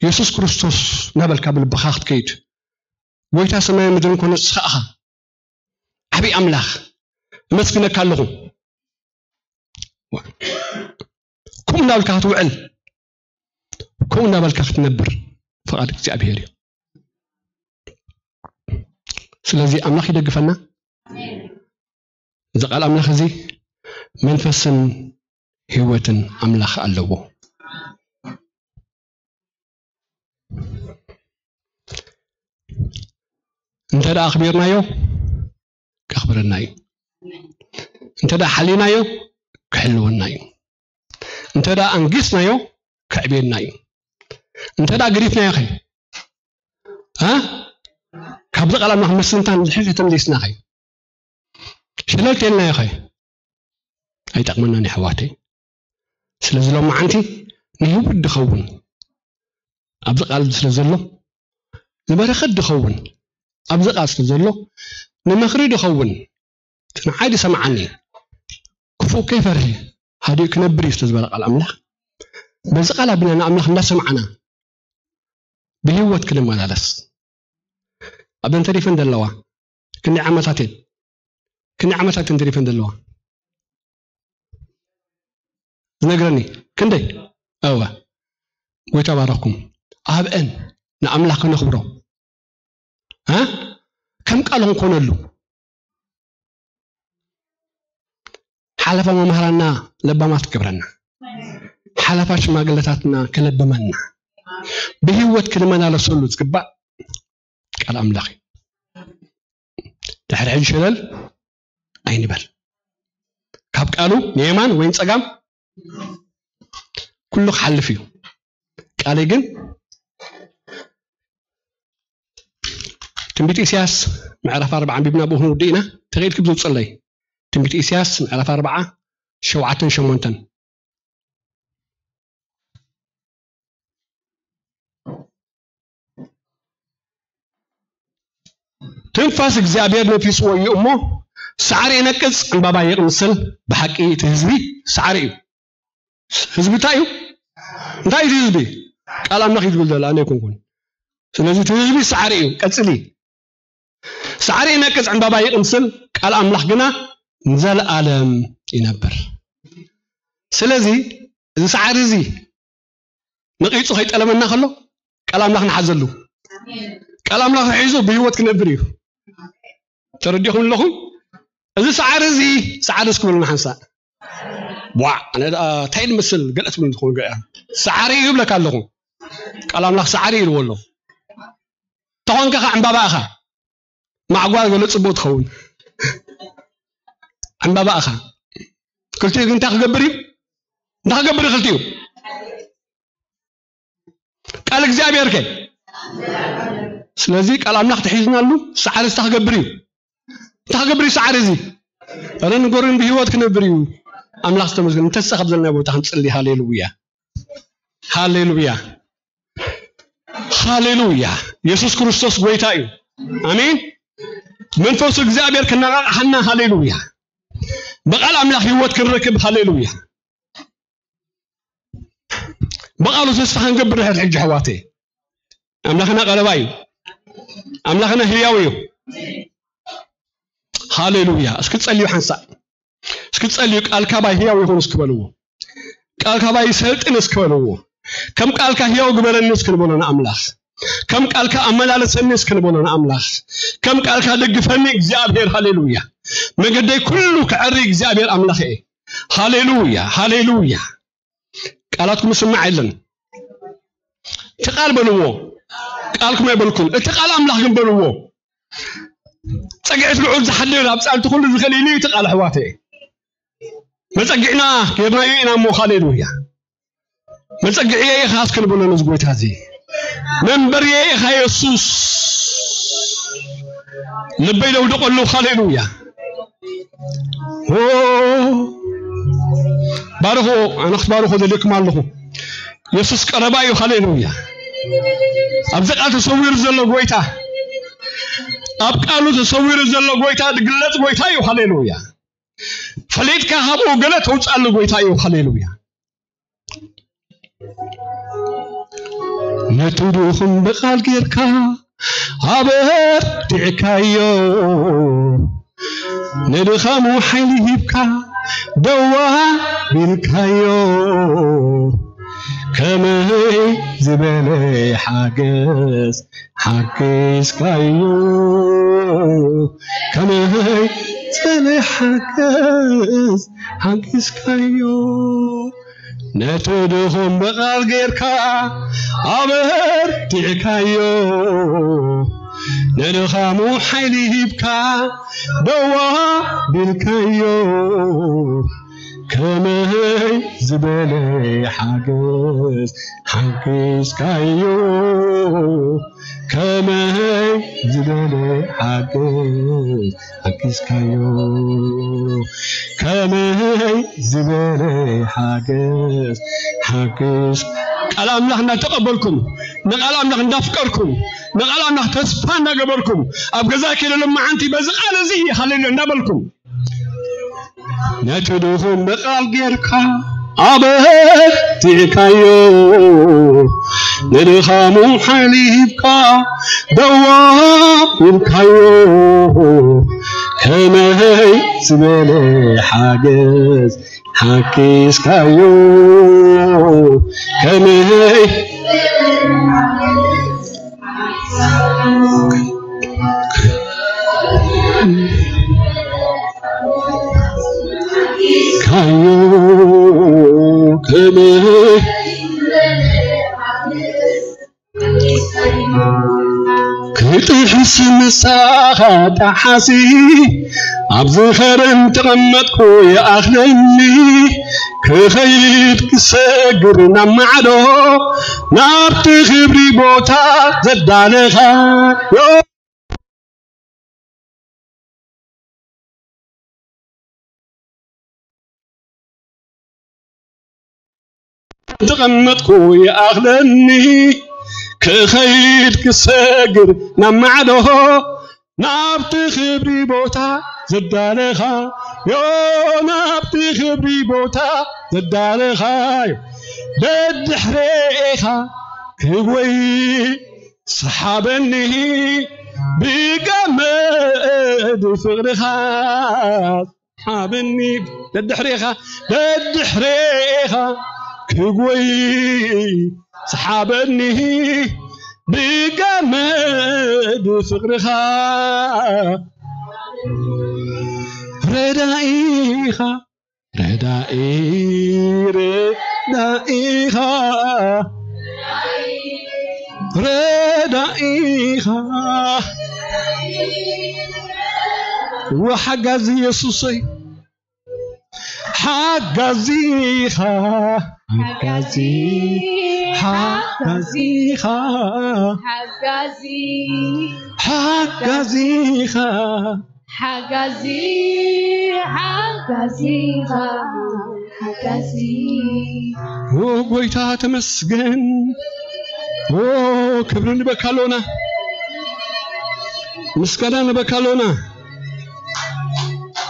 የሱስ ክርስቶስ እናበልካ ብልብኻ ክትከይድ፣ ጎይታ ሰማይ ምድርን ኮነ ንስኻ ኢኻ። ዓብዪ ኣምላኽ፣ እመስግነካ ኣለኹ። ከምኡ እናበልካ ክትውዕል፣ ከምኡ እናበልካ ክትነብር ፍቓድ እግዚኣብሔር እዩ። ስለዚ ኣምላኽ ይደግፈና። እዚ ቃል ኣምላኽ እዚ መንፈስን ህይወትን ኣምላኽ ኣለዎ። እንተ ደኣ ኣኽቢርናዮ፣ ከኽብረና እዩ። እንተ ደኣ ሓሊናዮ፣ ክሕልወና እዩ። እንተ ደኣ ኣንጊስናዮ፣ ከዕብየና እዩ። እንተ ደኣ ገዲፍናዮ ኸ? እ? ካብዚ ቃል ኣምላኽ ምስንታን ድሕሪት ተመሊስና ኸ? ሸለል ተልናዮ ኸ? ኣይጠቕመናን እዩ ኣሕዋተይ። ስለዚ ሎማዓንቲ ንህይወት ድኸውን ኣብዚ ቃል ስለ ዘሎ፣ ንበረኸት ድኸውን ኣብዚ ቃል ስለ ዘሎ፣ ንምኽሪ ድኸውን፣ እቲ ንዓይ ድሰምዓኒ ክፉእ ከይፈርሀ ሃዲኡ ክነብር እዩ ስለ ዝበለ ቃል ኣምላኽ፣ በዚ ቃል ኣቢልና ንኣምላኽ እንዳሰማዕና ብህይወት ክንመላለስ። ኣብዘን ተሪፈን ዘለዋ ክንደይ ዓመታት እየን? ክንደይ ዓመታት እየን ተሪፈን ዘለዋ? ዝነግረኒ ክንደይ? እወ፣ ጎይታ ባረኽኩም። ኣብአን ንኣምላኽ ክነኽብሮ፣ እ? ከም ቃሉ ክንኮነሉ። ሓለፋ መምህራንና ለባማት ክገብረና፣ ሓለፋ ሽማግለታትና ክለብመና፣ ብህይወት ክንመላለሰሉ ዝግባእ ቃል ኣምላኽ እዩ። ድሕሪ ሕጂ ሸለል ኣይንበል። ካብ ቃሉ ንየማን ወይ ንጸጋም ኩሉ ክሓልፍ እዩ። ቃለይ ግን ትንቢት ኢሳያስ ምዕራፍ ኣርባዓ ኣንቢብና ብኡ ክንውድእ ኢና። ተኸኢልኪ ብዙ ጸለይ። ትንቢት ኢሳያስ ምዕራፍ ኣርባዓ ሸውዓተን ሸሞንተን። ትንፋስ እግዚኣብሔር ነፊስዎ እዩ እሞ፣ ሳዕሪ ይነቅጽ፣ ዕምባባ ይቕምስል። ብሓቂ እቲ ህዝቢ ሳዕሪ እዩ። ህዝቢ እንታይ እዩ? እንታይ እዩ እቲ ህዝቢ? ቃል ኣምላኽ እዩ ዝብል ዘሎ፣ ኣነ ኣይኮንኩን። ስለዚ እቲ ህዝቢ ሳዕሪ እዩ። ቀጽሊ። ሳዕሪ ይነቅጽ፣ ዕምባባ ይቕምስል፣ ቃል ኣምላኽ ግና ንዘለኣለም ይነብር። ስለዚ እዚ ሳዕሪ እዚ ነቒጹ ከይጠለመና ከሎ ቃል ኣምላኽ ንሓዘሉ። ቃል ኣምላኽ ሒዙ ብህይወት ክነብር እዩ። ተረዲኹም ኣለኹም? እዚ ሳዕሪ እዚ፣ ሳዕሪ እስኪ በሉና ሓንሳእ። ዋዕ፣ ኣነ ደኣ እንታይ ንመስል ገለ ትብሉ እንትኾኑ ገያ። ሳዕሪ እዩ ይብለካ ኣለኹ። ቃል ኣምላኽ ሳዕሪ ኢልዎ ኣሎ። ተኾንካ ኸዓ ዕምባባ ኢኻ። ማዕጓ ገለ ጽቡቕ ትኸውን። ዕምባባ ኢኻ። ክልቲኡ ግን እንታይ ክገብር እዩ? እንታይ ክገብር እዩ ክልቲኡ? ቃል እግዚኣብሔር ከ? ስለዚ ቃል ኣምላኽ ተሒዝናሉ፣ ሳዕሪ እንታይ ክገብር እዩ? እንታይ ክገብር እዩ ሳዕሪ እዚ? ኣረ ንገሩን ብህይወት ክነብር እዩ። ኣምላኽ ዝተመስገነ። እንተሳ ካብ ዘለና ቦታ ክንጽሊ። ሃሌሉያ። ሃሌሉያ። ሃሌሉያ። የሱስ ክርስቶስ ጎይታ እዩ። ኣሜን። መንፈሱ እግዚኣብሔር ክነቓቕሓና። ሃሌሉያ። ብቃል ኣምላኽ ህይወት ክንረክብ። ሃሌሉያ። ብቃሉ ተስፋ ክንገብር ድሕር ሕጂ ኣሕዋተይ። ኣምላኽና ቀረባ እዩ። ኣምላኽና ህያው እዩ። ሃሌሉያ። እስኪ ጸልዩ ሓንሳእ። እስኪ ጸልዩ፣ ቃልካ ባይ ህያው ይኹን እስኪ በልዎ። ቃልካ ባይ ይሰልጥን እስኪ በልዎ። ከም ቃልካ ህያው ግበረኒ እስኪ ንበሎ ንኣምላኽ። ከም ቃልካ ኣመላለሰኒ እስኪ ንበሎ ንኣምላኽ። ከም ቃልካ ደግፈኒ እግዚኣብሔር። ሃሌሉያ። መገደይ ኩሉ ክዐሪ እግዚኣብሔር ኣምላኽ እየ። ሃሌሉያ፣ ሃሌሉያ። ቃላትኩም ዝስማዕ የለን። እቲ ቃል በልዎ። ቃልኩም ኣይበልኩን። እቲ ቃል ኣምላኽ ግን በልዎ። ጸግዒት ልዑል ዝሓድር ኣብ ጻልቲ ኩሉ ዝኽእል ኢሉ እዩ እቲ ቃል ኣሕዋተይ። መጸግዕና ጌርናዮ ኢና እሞ፣ ሃሌሉያ። መጸግዕየ ኢኻ እስኪ ንበሎ ነዚ ጎይታ እዚ። መንበርየ ኢኻ የሱስ። ልበይ ደውድቐሉ፣ ሃሌሉያ። ኦ፣ ባርኹ፣ ኣነ ክትባርኹ ደልየኩም ኣለኹ። የሱስ ቀረባ እዩ። ሃሌሉያ። ኣብዚ ቃል ተሰዊሩ ዘሎ ጎይታ፣ ኣብ ቃሉ ተሰዊሩ ዘሎ ጎይታ፣ ዝግለጽ ጎይታ እዩ። ሃሌሉያ። ፈሊጥካ ካብኡ ገለ ተውፅኣሉ ጎይታ እዩ። ሃሌሉያ። ነቲ ድኹም ብቓል ጌርካ ኣበርቲዕካዮ፣ ንድኻሙ ሓይሊ ሂብካ ደው ኣቢልካዮ። ከመይ ዝበለ ሓገዝ ሓጊዝካዮ፣ ከመይ ዝበለ ሓገዝ ሓጊዝካዮ። ነቲ ድኹም ብቓል ጌርካ ኣበርቲዕካዮ፣ ንድኻሙ ሓይሊ ሂብካ ደው ኣቢልካዮ። ከመይ ዝበለ ሓገዝ ሓጊዝካዮ፣ ከመይ ዝበለ ሓገዝ ሓጊዝካዮ፣ ከመይ ዝበለ ሓገዝ ሓጊዝ። ቃል ኣምላኽ እናተቐበልኩም፣ ንቓል ኣምላኽ እንዳፍቀርኩም፣ ንቓል ኣምላኽ ተስፋ እናገበርኩም፣ ኣብ ገዛ ኪዶ ሎማዓንቲ በዚ ቃል እዚ ሃሌሉያ እንዳበልኩም፣ ነቲ ድኹም ብቓል ጌርካ ኣበርቲዕካዮ፣ ንድኻሙ ሓይሊ ሂብካ ደው ኣቢልካዮ። ከመይ ዝበለ ሓገዝ ሓጊዝካዮ፣ ከመይ ካዮ፣ ከመይ ክጥሕስ ምሳኻ ጠሓሲ፣ ኣብዚ ኸረን ተቐመጥኩ ይኣኽለኒ፣ ክኸይድ ክሰግር ናብ ማዕዶ፣ ናብቲ ክብሪ ቦታ ዘዳለኻዮ። ተቐመጥኩ ይኣኽለኒ፣ ክኸይድ ክሰግር ናብ ማዕዶ፣ ናብቲ ክብሪ ቦታ ዘዳለኻዮ፣ ናብቲ ክብሪ ቦታ ዘዳለኻዮ፣ ደድሕሬኻ ክጎይ ሰሓበኒ ብገመድ ፍቕርኻ። ሰሓበኒ ደድሕሬኻ፣ ደድሕሬኻ ክጎይ ሰሓበኒ ብገመድ ፍቕርኻ። ረዳኢኻ፣ ረዳኢ፣ ረዳኢኻ፣ ረዳኢኻ፣ ወሓጋዚ የሱሰይ፣ ሓጋዚኻ፣ ሓጋዚ፣ ሓጋዚኻ፣ ሓጋዚ፣ ሓጋዚኻ፣ ሓጋዚ፣ ሓጋዚኻ፣ ሓጋዚ። ኦ ጎይታ ተመስገን። ኦ ክብሪ ንበካ ኣሎና፣ ምስጋና ንበካ ኣሎና።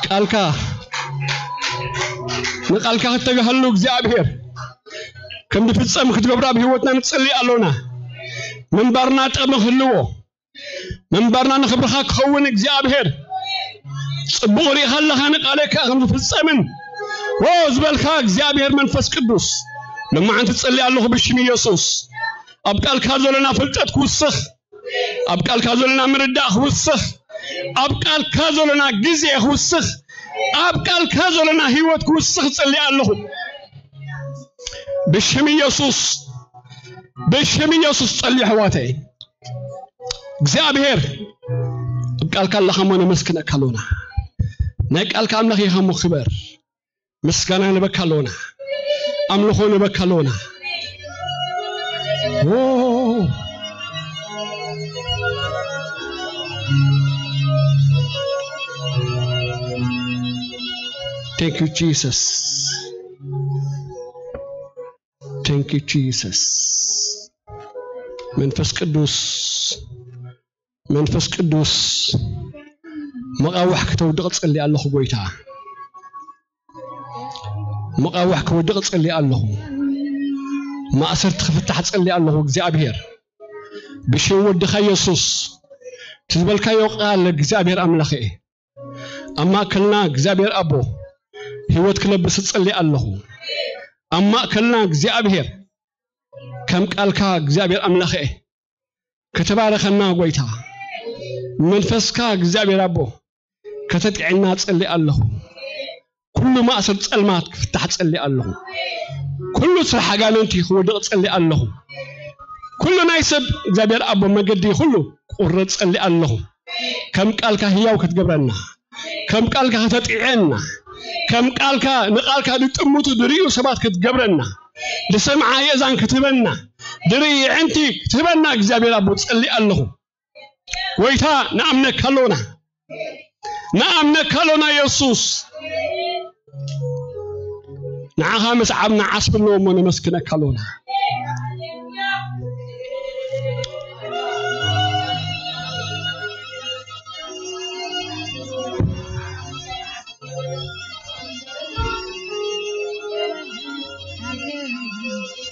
ቃልካ፣ ንቃልካ ክተጋህሉ እግዚኣብሔር ከም ዝፍጸም ክትገብሮ ኣብ ህይወትና ንጽሊ ኣሎና። ምንባርና ጥቕሚ ክህልዎ፣ ምንባርና ንኽብርኻ ክኸውን እግዚኣብሔር ጽቡቕ ርኢኻ ኣለኻ። ንቃለካ ከም ዝፍጸምን ኦ ዝበልካ እግዚኣብሔር መንፈስ ቅዱስ ሎማዓንቲ ጽሊ ኣለኹ ብሽም ኢየሱስ። ኣብ ቃልካ ዘለና ፍልጠት ክውስኽ፣ ኣብ ቃልካ ዘለና ምርዳእ ክውስኽ፣ ኣብ ቃልካ ዘለና ግዜ ክውስኽ፣ ኣብ ቃልካ ዘለና ህይወት ክውስኽ ጽሊ ኣለኹ ብሽም ኢየሱስ። ብሽም ኢየሱስ ጸሊ ኣሕዋተይ። እግዚኣብሔር ኣብ ቃልካ ኣለኻ እሞ ነመስግነካ ኣሎና። ናይ ቃልካ ኣምላኽ ኢኻ እሞ ክበር። ምስጋና ንበካ ኣሎና። ኣምልኾ ንበካ ኣሎና። ኦ። Thank you, Jesus. Thank you, Jesus. መንፈስ ቅዱስ፣ መንፈስ ቅዱስ፣ መቓውሕ ክተውድቕ ጸሊ ኣለኹ ጎይታ። መቓውሕ ክወድቕ ጸሊ ኣለኹ። ማእሰርቲ ክፍታሕ ጸሊ ኣለኹ እግዚኣብሔር። ብሽም ወድኻ የሱስ፣ ትዝበልካዮ ቃል እግዚኣብሔር ኣምላኸ፣ ኣብ ማእከልና እግዚኣብሔር ኣቦ፣ ህይወት ክለብስ ጸሊ ኣለኹ። ኣብ ማእከልና እግዚኣብሔር፣ ከም ቃልካ እግዚኣብሔር ኣምላኸ፣ ከተባረኸና ጎይታ፣ መንፈስካ እግዚኣብሔር ኣቦ፣ ከተጥዕና ጸሊ ኣለኹ። ኩሉ ማእሰር ጸልማት ክፍታሕ ጸሊ ኣለኹ። ኩሉ ስራሕ ኣጋንንቲ ክወድቕ ጸሊ ኣለኹ። ኩሉ ናይ ሰብ እግዚኣብሔር ኣቦ መገዲ ኩሉ ክቁረጽ ጸሊ ኣለኹ። ከም ቃልካ ህያው ክትገብረና፣ ከም ቃልካ ከተጥዕና፣ ከም ቃልካ፣ ንቃልካ ዝጥምቱ ዝርእዩ ሰባት ክትገብረና፣ ዝሰምዓ የእዛን ክትህበና፣ ዝርኢ የዕንቲ ክትህበና እግዚኣብሔር ኣቦ ጸሊ ኣለኹ። ጎይታ ንኣምነካ ኣሎና፣ ንኣምነካ ኣሎና የሱስ። ንዓኻ ምስዓብና ዓስቢ ኣለዎ እሞ ነመስግነካ ኣሎና።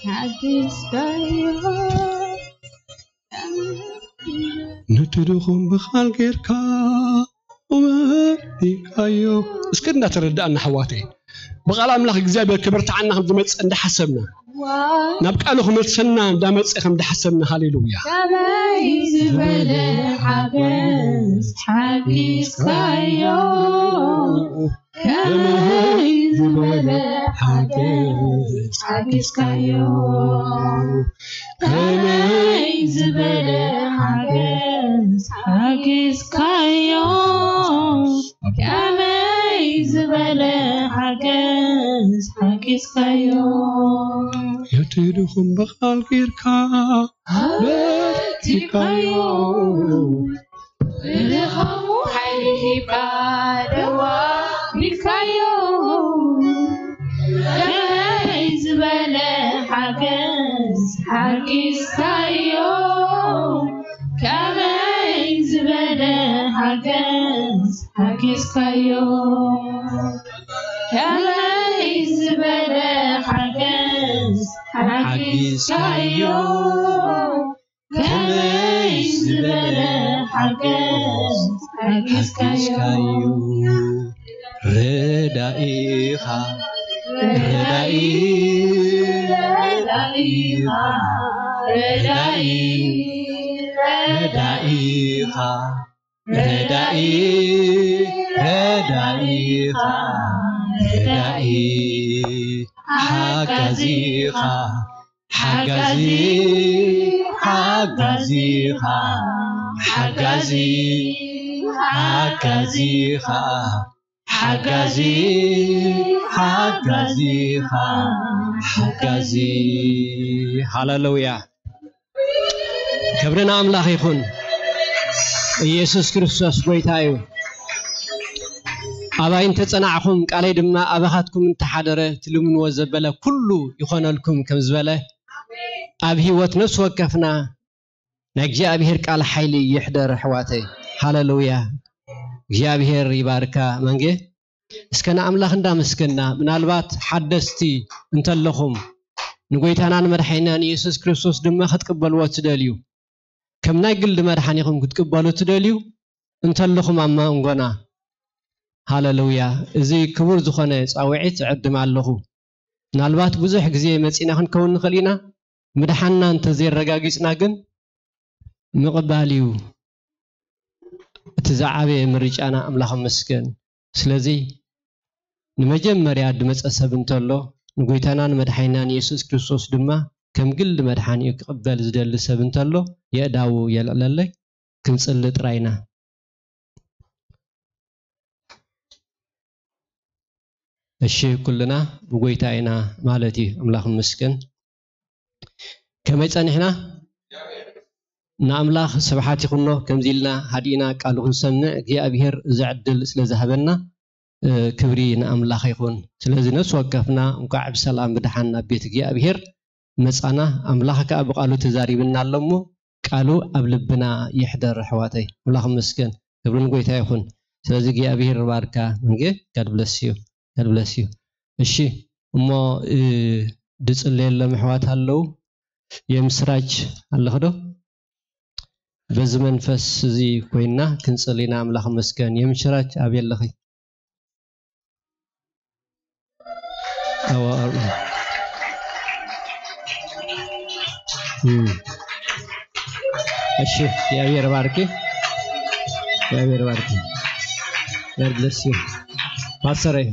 ሓጊዝካዮ ነቲ ድኹም ብቓል ጌርካ ኣበርቲካዮ። እስከ እንዳተረዳእና ኣሕዋተይ፣ ብቓል ኣምላኽ እግዚኣብሔር ክብርትዓና ከም ዝመጽእ እንዳሓሰብና፣ ናብ ቃሉ ክመልሰና እንዳመጽእ ከም እንዳሓሰብና፣ ሃሌሉያ። ከመይ ዝበለ ሓገዝ ሓጊዝካዮ፣ ከመይ ዝበለ ሓገዝ ሓጊዝካዮ፣ ከመይ ዝበለ ሓገዝ ሓጊዝካዮ፣ ከመይ ዝበለ ሓገዝ ሓጊዝካዮ። ነቲ ድኹም ብቓል ጌርካ ኣበርቲካዮ። ብድኻሙ ሓይሊ ሂብካ ደው ኣቢልካዮ። ከመይ ዝበለ ሓገዝ ሓጊዝካዮ፣ ከመይ ዝበለ ሓገዝ ሓጊዝካዮ፣ ከመይ ዝበለ ሓገዝ ሓጊዝካዮ፣ ከመይ ዝበለ ሓገዝ ሓጊዝካዮ። ሓጊዝካዮ። ረዳኢኻ፣ ረዳኢ፣ ረዳኢኻ፣ ረዳኢ፣ ረዳኢኻ፣ ረዳኢ፣ ረዳኢኻ፣ ረዳኢ፣ ሓጋዚኻ፣ ሓጋዚ፣ ሓጋዚኻ፣ ሓጋዚ፣ ሓጋዚኻ፣ ሓጋዚ፣ ሓጋዚኻ፣ ሓጋዚ። ሃሌሉያ። ክብሪ ንኣምላኽ ይኹን። ኢየሱስ ክርስቶስ ጎይታ እዩ። ኣባይ እንተጸናዕኹም፣ ቃለይ ድማ ኣባኻትኩም እንተሓደረ፣ ትልምንዎ ዘበለ ኩሉ ይኾነልኩም ከም ዝበለ፣ ኣብ ህይወት ነፍሲ ወከፍና ናይ እግዚኣብሔር ቃል ሓይሊ ይሕደር ኣሕዋተይ። ሃሌሉያ። እግዚኣብሔር ይባርካ መንጌ። እስከ ንኣምላኽ እንዳመስገና፣ ምናልባት ሓደስቲ እንተለኹም፣ ንጎይታና ንመድሓኒና ንየሱስ ክርስቶስ ድማ ክትቅበልዎ ትደልዩ፣ ከም ናይ ግል መድሓኒኹም ክትቅበሉ ትደልዩ እንተለኹም ኣብ መንጎና፣ ሃሌሉያ፣ እዚ ክቡር ዝኾነ ጻውዒት እዕድም ኣለኹ። ምናልባት ብዙሕ ግዜ መጺና ክንከውን ንኽእል ኢና። ምድሓንና እንተዘየረጋጊጽና ግን ምቕባል እዩ እቲ ዝዓበየ ምርጫና። ኣምላኽ ይመስገን። ስለዚ ንመጀመርያ ዝመጸ ሰብ እንተሎ፣ ንጎይታና ንመድሓኒናን የሱስ ክርስቶስ ድማ ከም ግል መድሓኒኡ ክቕበል ዝደሊ ሰብ እንተሎ፣ የእዳዉ የልዕለለይ። ክንጽሊ ጥራይ ኢና። እሺ፣ ኩልና ብጎይታ ኢና ማለት እዩ። ኣምላኽ ይመስገን። ከመይ ጸኒሕና? ንኣምላኽ ስብሓት ይኹኖ። ከምዚ ኢልና ሃዲእና ቃሉ ክንሰምዕ እግዚኣብሔር እዚ ዕድል ስለ ዝሃበና፣ ክብሪ ንኣምላኽ ይኹን። ስለዚ ነፍሲ ወከፍና እንኳዕ ብሰላም ብደሓን ናብ ቤት እግዚኣብሔር መጻና። ኣምላኽ ከኣ ብቃሉ ተዛሪብና ኣሎ እሞ ቃሉ ኣብ ልብና ይሕደር ኣሕዋተይ። ኣምላኽ ይመስገን። ክብሪ ንጎይታ ይኹን። ስለዚ እግዚኣብሔር ይባርካ። መንጌ፣ God bless you። God bless you። እሺ፣ እሞ ድጽለየሎም ኣሕዋት ኣለዉ። የምስራች ኣለኽ ዶ? በዚ መንፈስ እዚ ኮይና ክንጽል ኢና። ኣምላኽ ይመስገን። የምስራች ኣበይ ኣለኺ? እሺ፣ የእግዚኣብሔር ባርኪ። የእግዚኣብሔር ባርኪ። God bless you. ፓስተረይ፣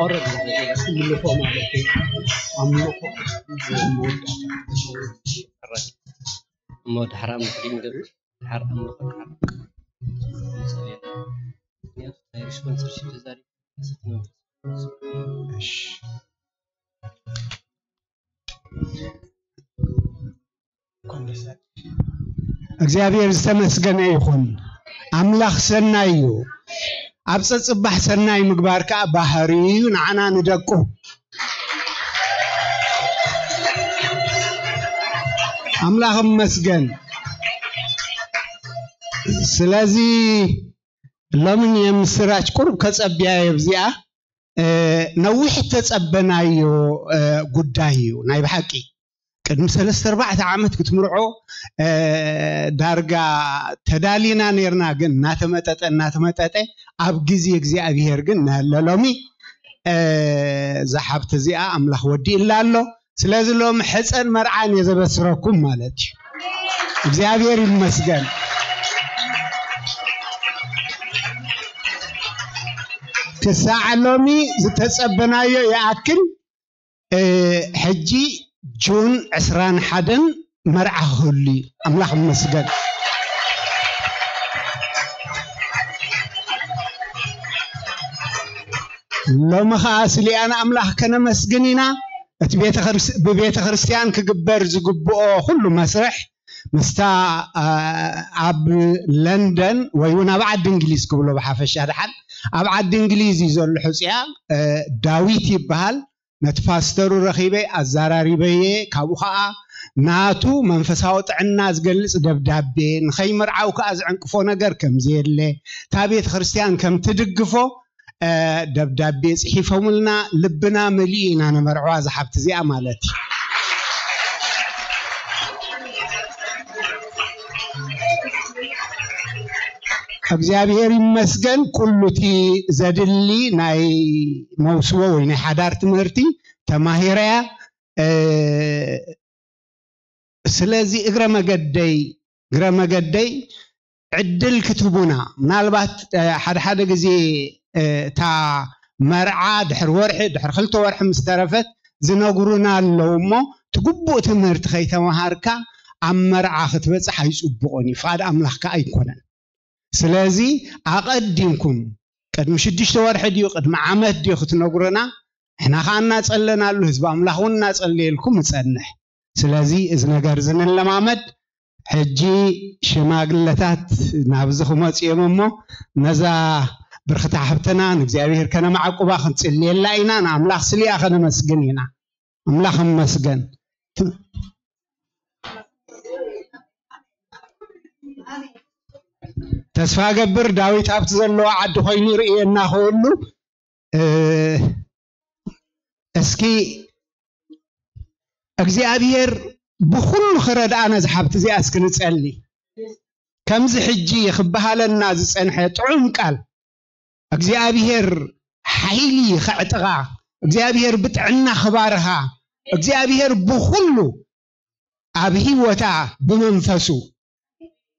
ኦረድ ምልኮ ማለት እዩ። ኣምልኾ እሞ ድሓር ኣምልኾ ድንገሩ ድሓር ኣምልኾ ድሓር ምክንያቱ ናይ ሪስፖንሰርሺፕ ተዛሪ እሺ። እግዚኣብሔር ዝተመስገነ ይኹን። ኣምላኽ ሰናይ እዩ። ኣብ ጸጽባሕ ሰናይ ምግባር ከኣ ባህሪ እዩ ንዓና ንደቁ። ኣምላኽ እመስገን። ስለዚ ሎምን የምስራች ቁሩብ ከጸብያ እየ ብዚኣ። ነዊሕ ተጸበናዮ ጉዳይ እዩ ናይ ብሓቂ። ቅድሚ ሰለስተ ኣርባዕተ ዓመት ክትምርዖ ዳርጋ ተዳሊና ነርና፣ ግን እናተመጠጠ እናተመጠጠ ኣብ ግዜ እግዚኣብሔር ግን ነህለ ሎሚ እዛ ሓብቲ እዚኣ ኣምላኽ ወዲእላ ኣሎ። ስለዚ ሎሚ ሕፀን መርዓን እየ ዘበስረኩም ማለት እዩ። እግዚኣብሔር ይመስገን። ክሳዕ ሎሚ ዝተጸበናዮ ይኣክል ሕጂ ጁን ዕስራን ሓደን መርዓ ክህሉ እዩ። ኣምላኽ ይመስገን። ሎሚ ኸዓ ስሊኣን ኣምላኽ ከነመስግን ኢና። እቲ ብቤተ ክርስትያን ክግበር ዝግብኦ ኩሉ መስርሕ ምስታ ኣብ ለንደን ወይ እውን ኣብ ዓዲ እንግሊዝ ክብሎ ብሓፈሻ ድሓን ኣብ ዓዲ እንግሊዝ እዩ ዘሎ ሕፅያ። ዳዊት ይበሃል። ነቲ ፓስተሩ ረኺበ ኣዘራሪበየ። ካብኡ ኸዓ ናቱ መንፈሳዊ ጥዕና ዝገልጽ ደብዳቤ፣ ንኸይምርዓው ከኣ ዝዕንቅፎ ነገር ከም ዘየለ፣ እታ ቤተ ክርስትያን ከም ትድግፎ ደብዳቤ ጽሒፎምልና። ልብና መሊኡ ኢና ንመርዕዋ ዝሓብቲ እዚኣ ማለት እዩ። እግዚኣብሔር ይመስገን፣ ኩሉ እቲ ዘድሊ ናይ መውስቦ ወይ ናይ ሓዳር ትምህርቲ ተማሂረያ። ስለዚ እግረ መገደይ እግረ መገደይ ዕድል ክትህቡና፣ ምናልባት ሓደ ሓደ ግዜ እታ መርዓ ድሕሪ ወርሒ ድሕሪ ክልተ ወርሒ ምስ ተረፈት ዝነግሩና ኣለዉ እሞ፣ እቲ ግቡእ ትምህርቲ ከይተምሃርካ ኣብ መርዓ ክትበጽሕ ኣይጽቡቕን እዩ፣ ፍቓድ ኣምላኽ ከኣ ኣይኮነን። ስለዚ ኣቐዲምኩም ቅድሚ ሽዱሽተ ወርሒ ድዩ ቅድሚ ዓመት ድዩ ክትነግሩና፣ ንሕና ከኣ እናጸለናሉ ህዝቢ ኣምላኽ እውን እናጸለየልኩም ይጸንሕ። ስለዚ እዚ ነገር እዚ ንለማመድ። ሕጂ ሽማግለታት ናብዚ ክመፁ እዮም እሞ ነዛ ብርክቲ ሓብትና ንእግዚኣብሔር ከነማዕቁባ ክንጽልየላ ኢና። ንኣምላኽ ስሊያ ከነመስግን ኢና። ኣምላኽ እመስገን። ተስፋ ገብር ዳዊት ኣብቲ ዘለዎ ዓዲ ኮይኑ ርእየና ክህሉ እስኪ እግዚኣብሔር ብኹሉ ክረድኣና ዝሓብቲ እዚኣ እስኪ ንጸሊ። ከምዚ ሕጂ ክበሃለና ዝጸንሐ ጥዑም ቃል እግዚኣብሔር ሓይሊ ከዕጥቓ፣ እግዚኣብሔር ብጥዕና ክባርኻ፣ እግዚኣብሔር ብኹሉ ኣብ ህይወታ ብመንፈሱ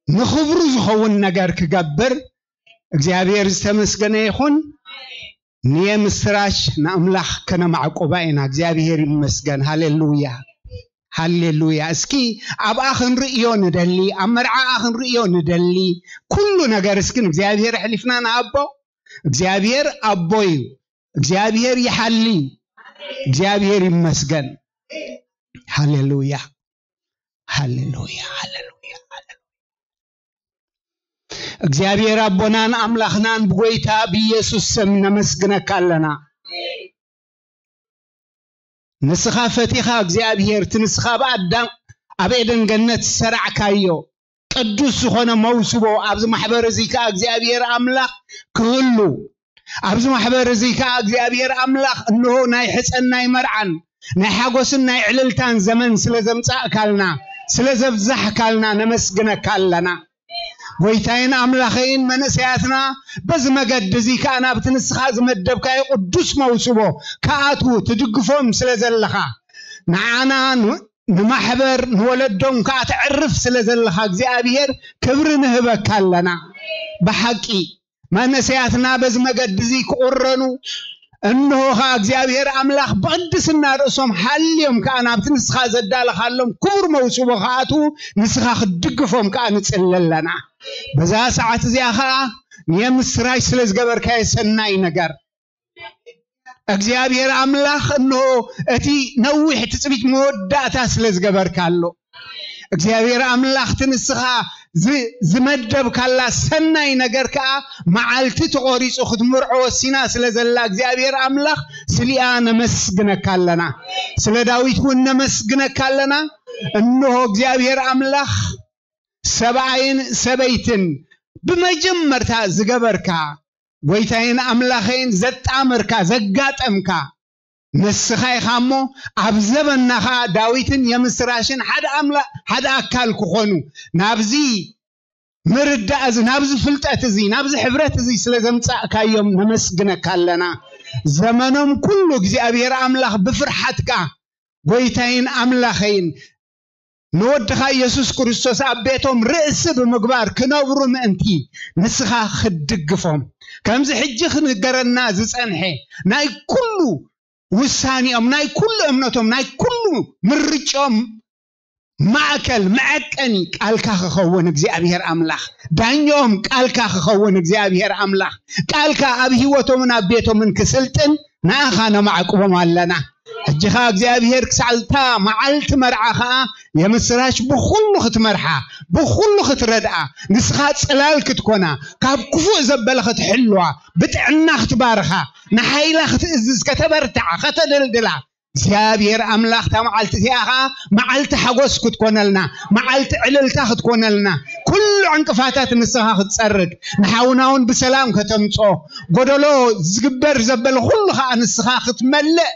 ንኽብሩ ዝኸውን ነገር ክገብር እግዚኣብሔር ዝተመስገነ ይኹን። ንየምስራች ንኣምላኽ ከነማዕቁባ ኢና። እግዚኣብሔር ይመስገን። ሃሌሉያ፣ ሃሌሉያ። እስኪ ኣብኣ ክንርእዮ ንደሊ፣ ኣብ መርዓኣ ክንርእዮ ንደሊ። ኩሉ ነገር እስኪ ንእግዚኣብሔር ኣሕሊፍና ንኣቦ። እግዚኣብሔር ኣቦ እዩ። እግዚኣብሔር ይሓሊ። እግዚኣብሔር ይመስገን። ሃሌሉያ፣ ሃሌሉያ፣ ሃሌሉያ፣ ሃሌሉያ። እግዚኣብሔር ኣቦናን ኣምላኽናን ብጎይታ ብኢየሱስ ስም ነመስግነካ ኣለና። ንስኻ ፈቲኻ እግዚኣብሔር፣ እቲ ንስኻ ብኣዳም ኣብ ኤደን ገነት ዝሰራዕካዮ ቅዱስ ዝኾነ መውስቦ ኣብዚ ማሕበር እዚ ከኣ እግዚኣብሔር ኣምላኽ ክህሉ፣ ኣብዚ ማሕበር እዚ ከኣ እግዚኣብሔር ኣምላኽ እንሆ ናይ ሕጸን ናይ መርዓን ናይ ሓጎስን ናይ ዕልልታን ዘመን ስለ ዘምጻእካልና፣ ስለ ዘብዛሕካልና ነመስግነካ ኣለና። ጎይታይን ኣምላኸይን መንእሰያትና በዚ መገዲ እዚ ከኣ ናብቲ ንስኻ ዝመደብካዮ ቅዱስ መውስቦ ከኣትዉ ትድግፎም ስለ ዘለኻ፣ ንዓና ን-፣ ንማሕበር ንወለዶም ከኣ ተዕርፍ ስለ ዘለኻ እግዚኣብሔር ክብሪ ንህበካ ኣለና። ብሓቂ መንእሰያትና በዚ መገዲ እዚ ክቑረኑ፣ እንሆ ኸኣ እግዚኣብሔር ኣምላኽ ብቕድስና ርእሶም ሓልዮም ከኣ ናብቲ ንስኻ ዘዳለኻሎም ክቡር መውስቦ ክኣትዉ ንስኻ ክትድግፎም ከኣ ንጽሊ ኣለና። በዛ ሰዓት እዚኣ ኸኣ የምስራች ስለ ዝገበርካዮ ሰናይ ነገር እግዚኣብሔር ኣምላኽ እንሆ እቲ ነዊሕ ትጽቢት መወዳእታ ስለ ዝገበርካ ኣሎ። እግዚኣብሔር ኣምላኽ እቲ ንስኻ ዝ-፣ ዝመደብካላ ሰናይ ነገር ከኣ መዓልቲ ተቖሪጹ ክትምርዖ ወሲና ስለ ዘላ እግዚኣብሔር ኣምላኽ ስሊኣ ነመስግነካ ኣለና። ስለ ዳዊት እውን ነመስግነካ ኣለና። እንሆ እግዚኣብሔር ኣምላኽ ሰብኣይን ሰበይትን ብመጀመርታ ዝገበርካ፣ ጎይታይን ኣምላኸይን ዘጣመርካ፣ ዘጋጠምካ ንስኻ ኢኻ እሞ፣ ኣብ ዘበንና ኸኣ ዳዊትን የምስራሽን ሓደ ኣምላ-፣ ሓደ ኣካል ክኾኑ ናብዚ ምርዳእ እዚ፣ ናብዚ ፍልጠት እዚ፣ ናብዚ ሕብረት እዚ ስለ ዘምጻእካዮም ነመስግነካ ኣለና። ዘመኖም ኩሉ እግዚኣብሔር ኣምላኽ ብፍርሓትካ ጎይታይን ኣምላኸይን ንወድኻ ኢየሱስ ክርስቶስ ኣብ ቤቶም ርእሲ ብምግባር ክነብሩ ምእንቲ ንስኻ ክትድግፎም፣ ከምዚ ሕጂ ክንገረና ዝጸንሐ ናይ ኩሉ ውሳኔኦም፣ ናይ ኩሉ እምነቶም፣ ናይ ኩሉ ምርጫኦም ማእከል መዐቀኒ ቃልካ ክኸውን እግዚኣብሔር ኣምላኽ፣ ዳኛኦም ቃልካ ክኸውን እግዚኣብሔር ኣምላኽ፣ ቃልካ ኣብ ህይወቶምን ኣብ ቤቶምን ክስልጥን ንኣኻ ነማዕቁቦም ኣለና። ሕጂ ኸኣ እግዚኣብሔር ክሳዕ እታ መዓልቲ መርዓ ኸኣ የምስራች ብኹሉ ክትመርሓ፣ ብኹሉ ክትረድኣ፣ ንስኻ ጽላል ክትኮና፣ ካብ ክፉእ ዘበለ ክትሕልዋ፣ ብጥዕና ክትባርኻ፣ ንሓይላ ክትእዝዝ፣ ከተበርትዓ፣ ከተደልድላ፣ እግዚኣብሔር ኣምላኽ እታ መዓልቲ እዚኣ ኸኣ መዓልቲ ሓጎስ ክትኮነልና፣ መዓልቲ ዕልልታ ክትኮነልና፣ ኩሉ ዕንቅፋታት ንስኻ ክትጸርግ፣ ንሓውና እውን ብሰላም ከተምጽኦ፣ ጎደሎ ዝግበር ዘበለ ኩሉ ኸኣ ንስኻ ክትመልእ፣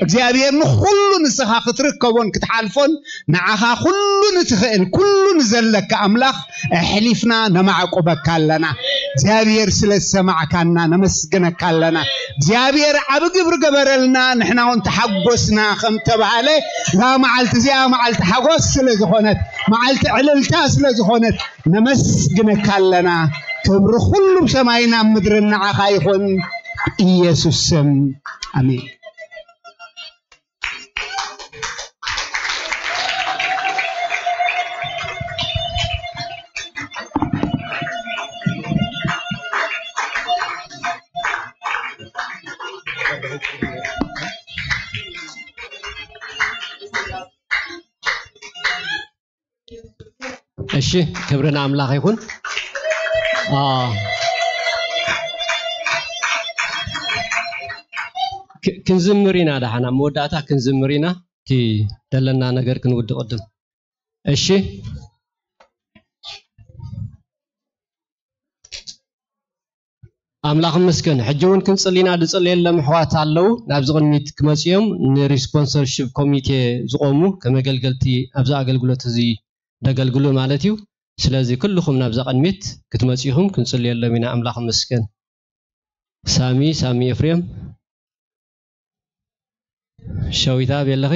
እግዚኣብሔር ንኹሉ ንስኻ ክትርከቦን ክትሓልፎን ንዓኻ ኩሉ ንትኽእል፣ ኩሉ ንዘለካ ኣምላኽ ኣሕሊፍና ነማዕቁበካ ኣለና። እግዚኣብሔር ስለ ዝሰማዕካና ነመስግነካ ኣለና። እግዚኣብሔር ዓቢ ግብሪ ገበረልና፣ ንሕና እውን ተሓጎስና ከም ተባሃለ፣ እዛ መዓልቲ እዚኣ መዓልቲ ሓጎስ ስለ ዝኾነት፣ መዓልቲ ዕልልታ ስለ ዝኾነት ነመስግነካ ኣለና። ክብሪ ኩሉ ሰማይን ኣብ ምድርን ንዓኻ ይኹን፣ ኢየሱስ ስም፣ ኣሜን። እሺ፣ ክብሪ ንኣምላኽ ይኹን። አ፣ ክ-፣ ክንዝምር ኢና፣ ደሓን ኣብ መወዳእታ ክንዝምር ኢና። እቲ ደለና ነገር ክንውዲ ቅድም። እሺ፣ ኣምላኽ ይመስገን። ሕጂ እውን ክንጽሊ ኢና፣ ዝጽለየሎም ኣሕዋት ኣለዉ፣ ናብዚ ቅድሚት ክመጹ እዮም። ንሪስፖንሰርሺፕ ኮሚቴ ዝቖሙ፣ ከም ኣገልገልቲ ኣብዚ ኣገልግሎት እዚ ዘገልግሉ ማለት እዩ። ስለዚ ኩልኹም ናብዛ ቅድሚት ክትመጹ ኢኹም፣ ክንጽልየሎም ኢና። ኣምላኽ ይመስገን። ሳሚ፣ ሳሚ ኤፍሬም፣ ሸዊት ኣበይ ኣለኺ?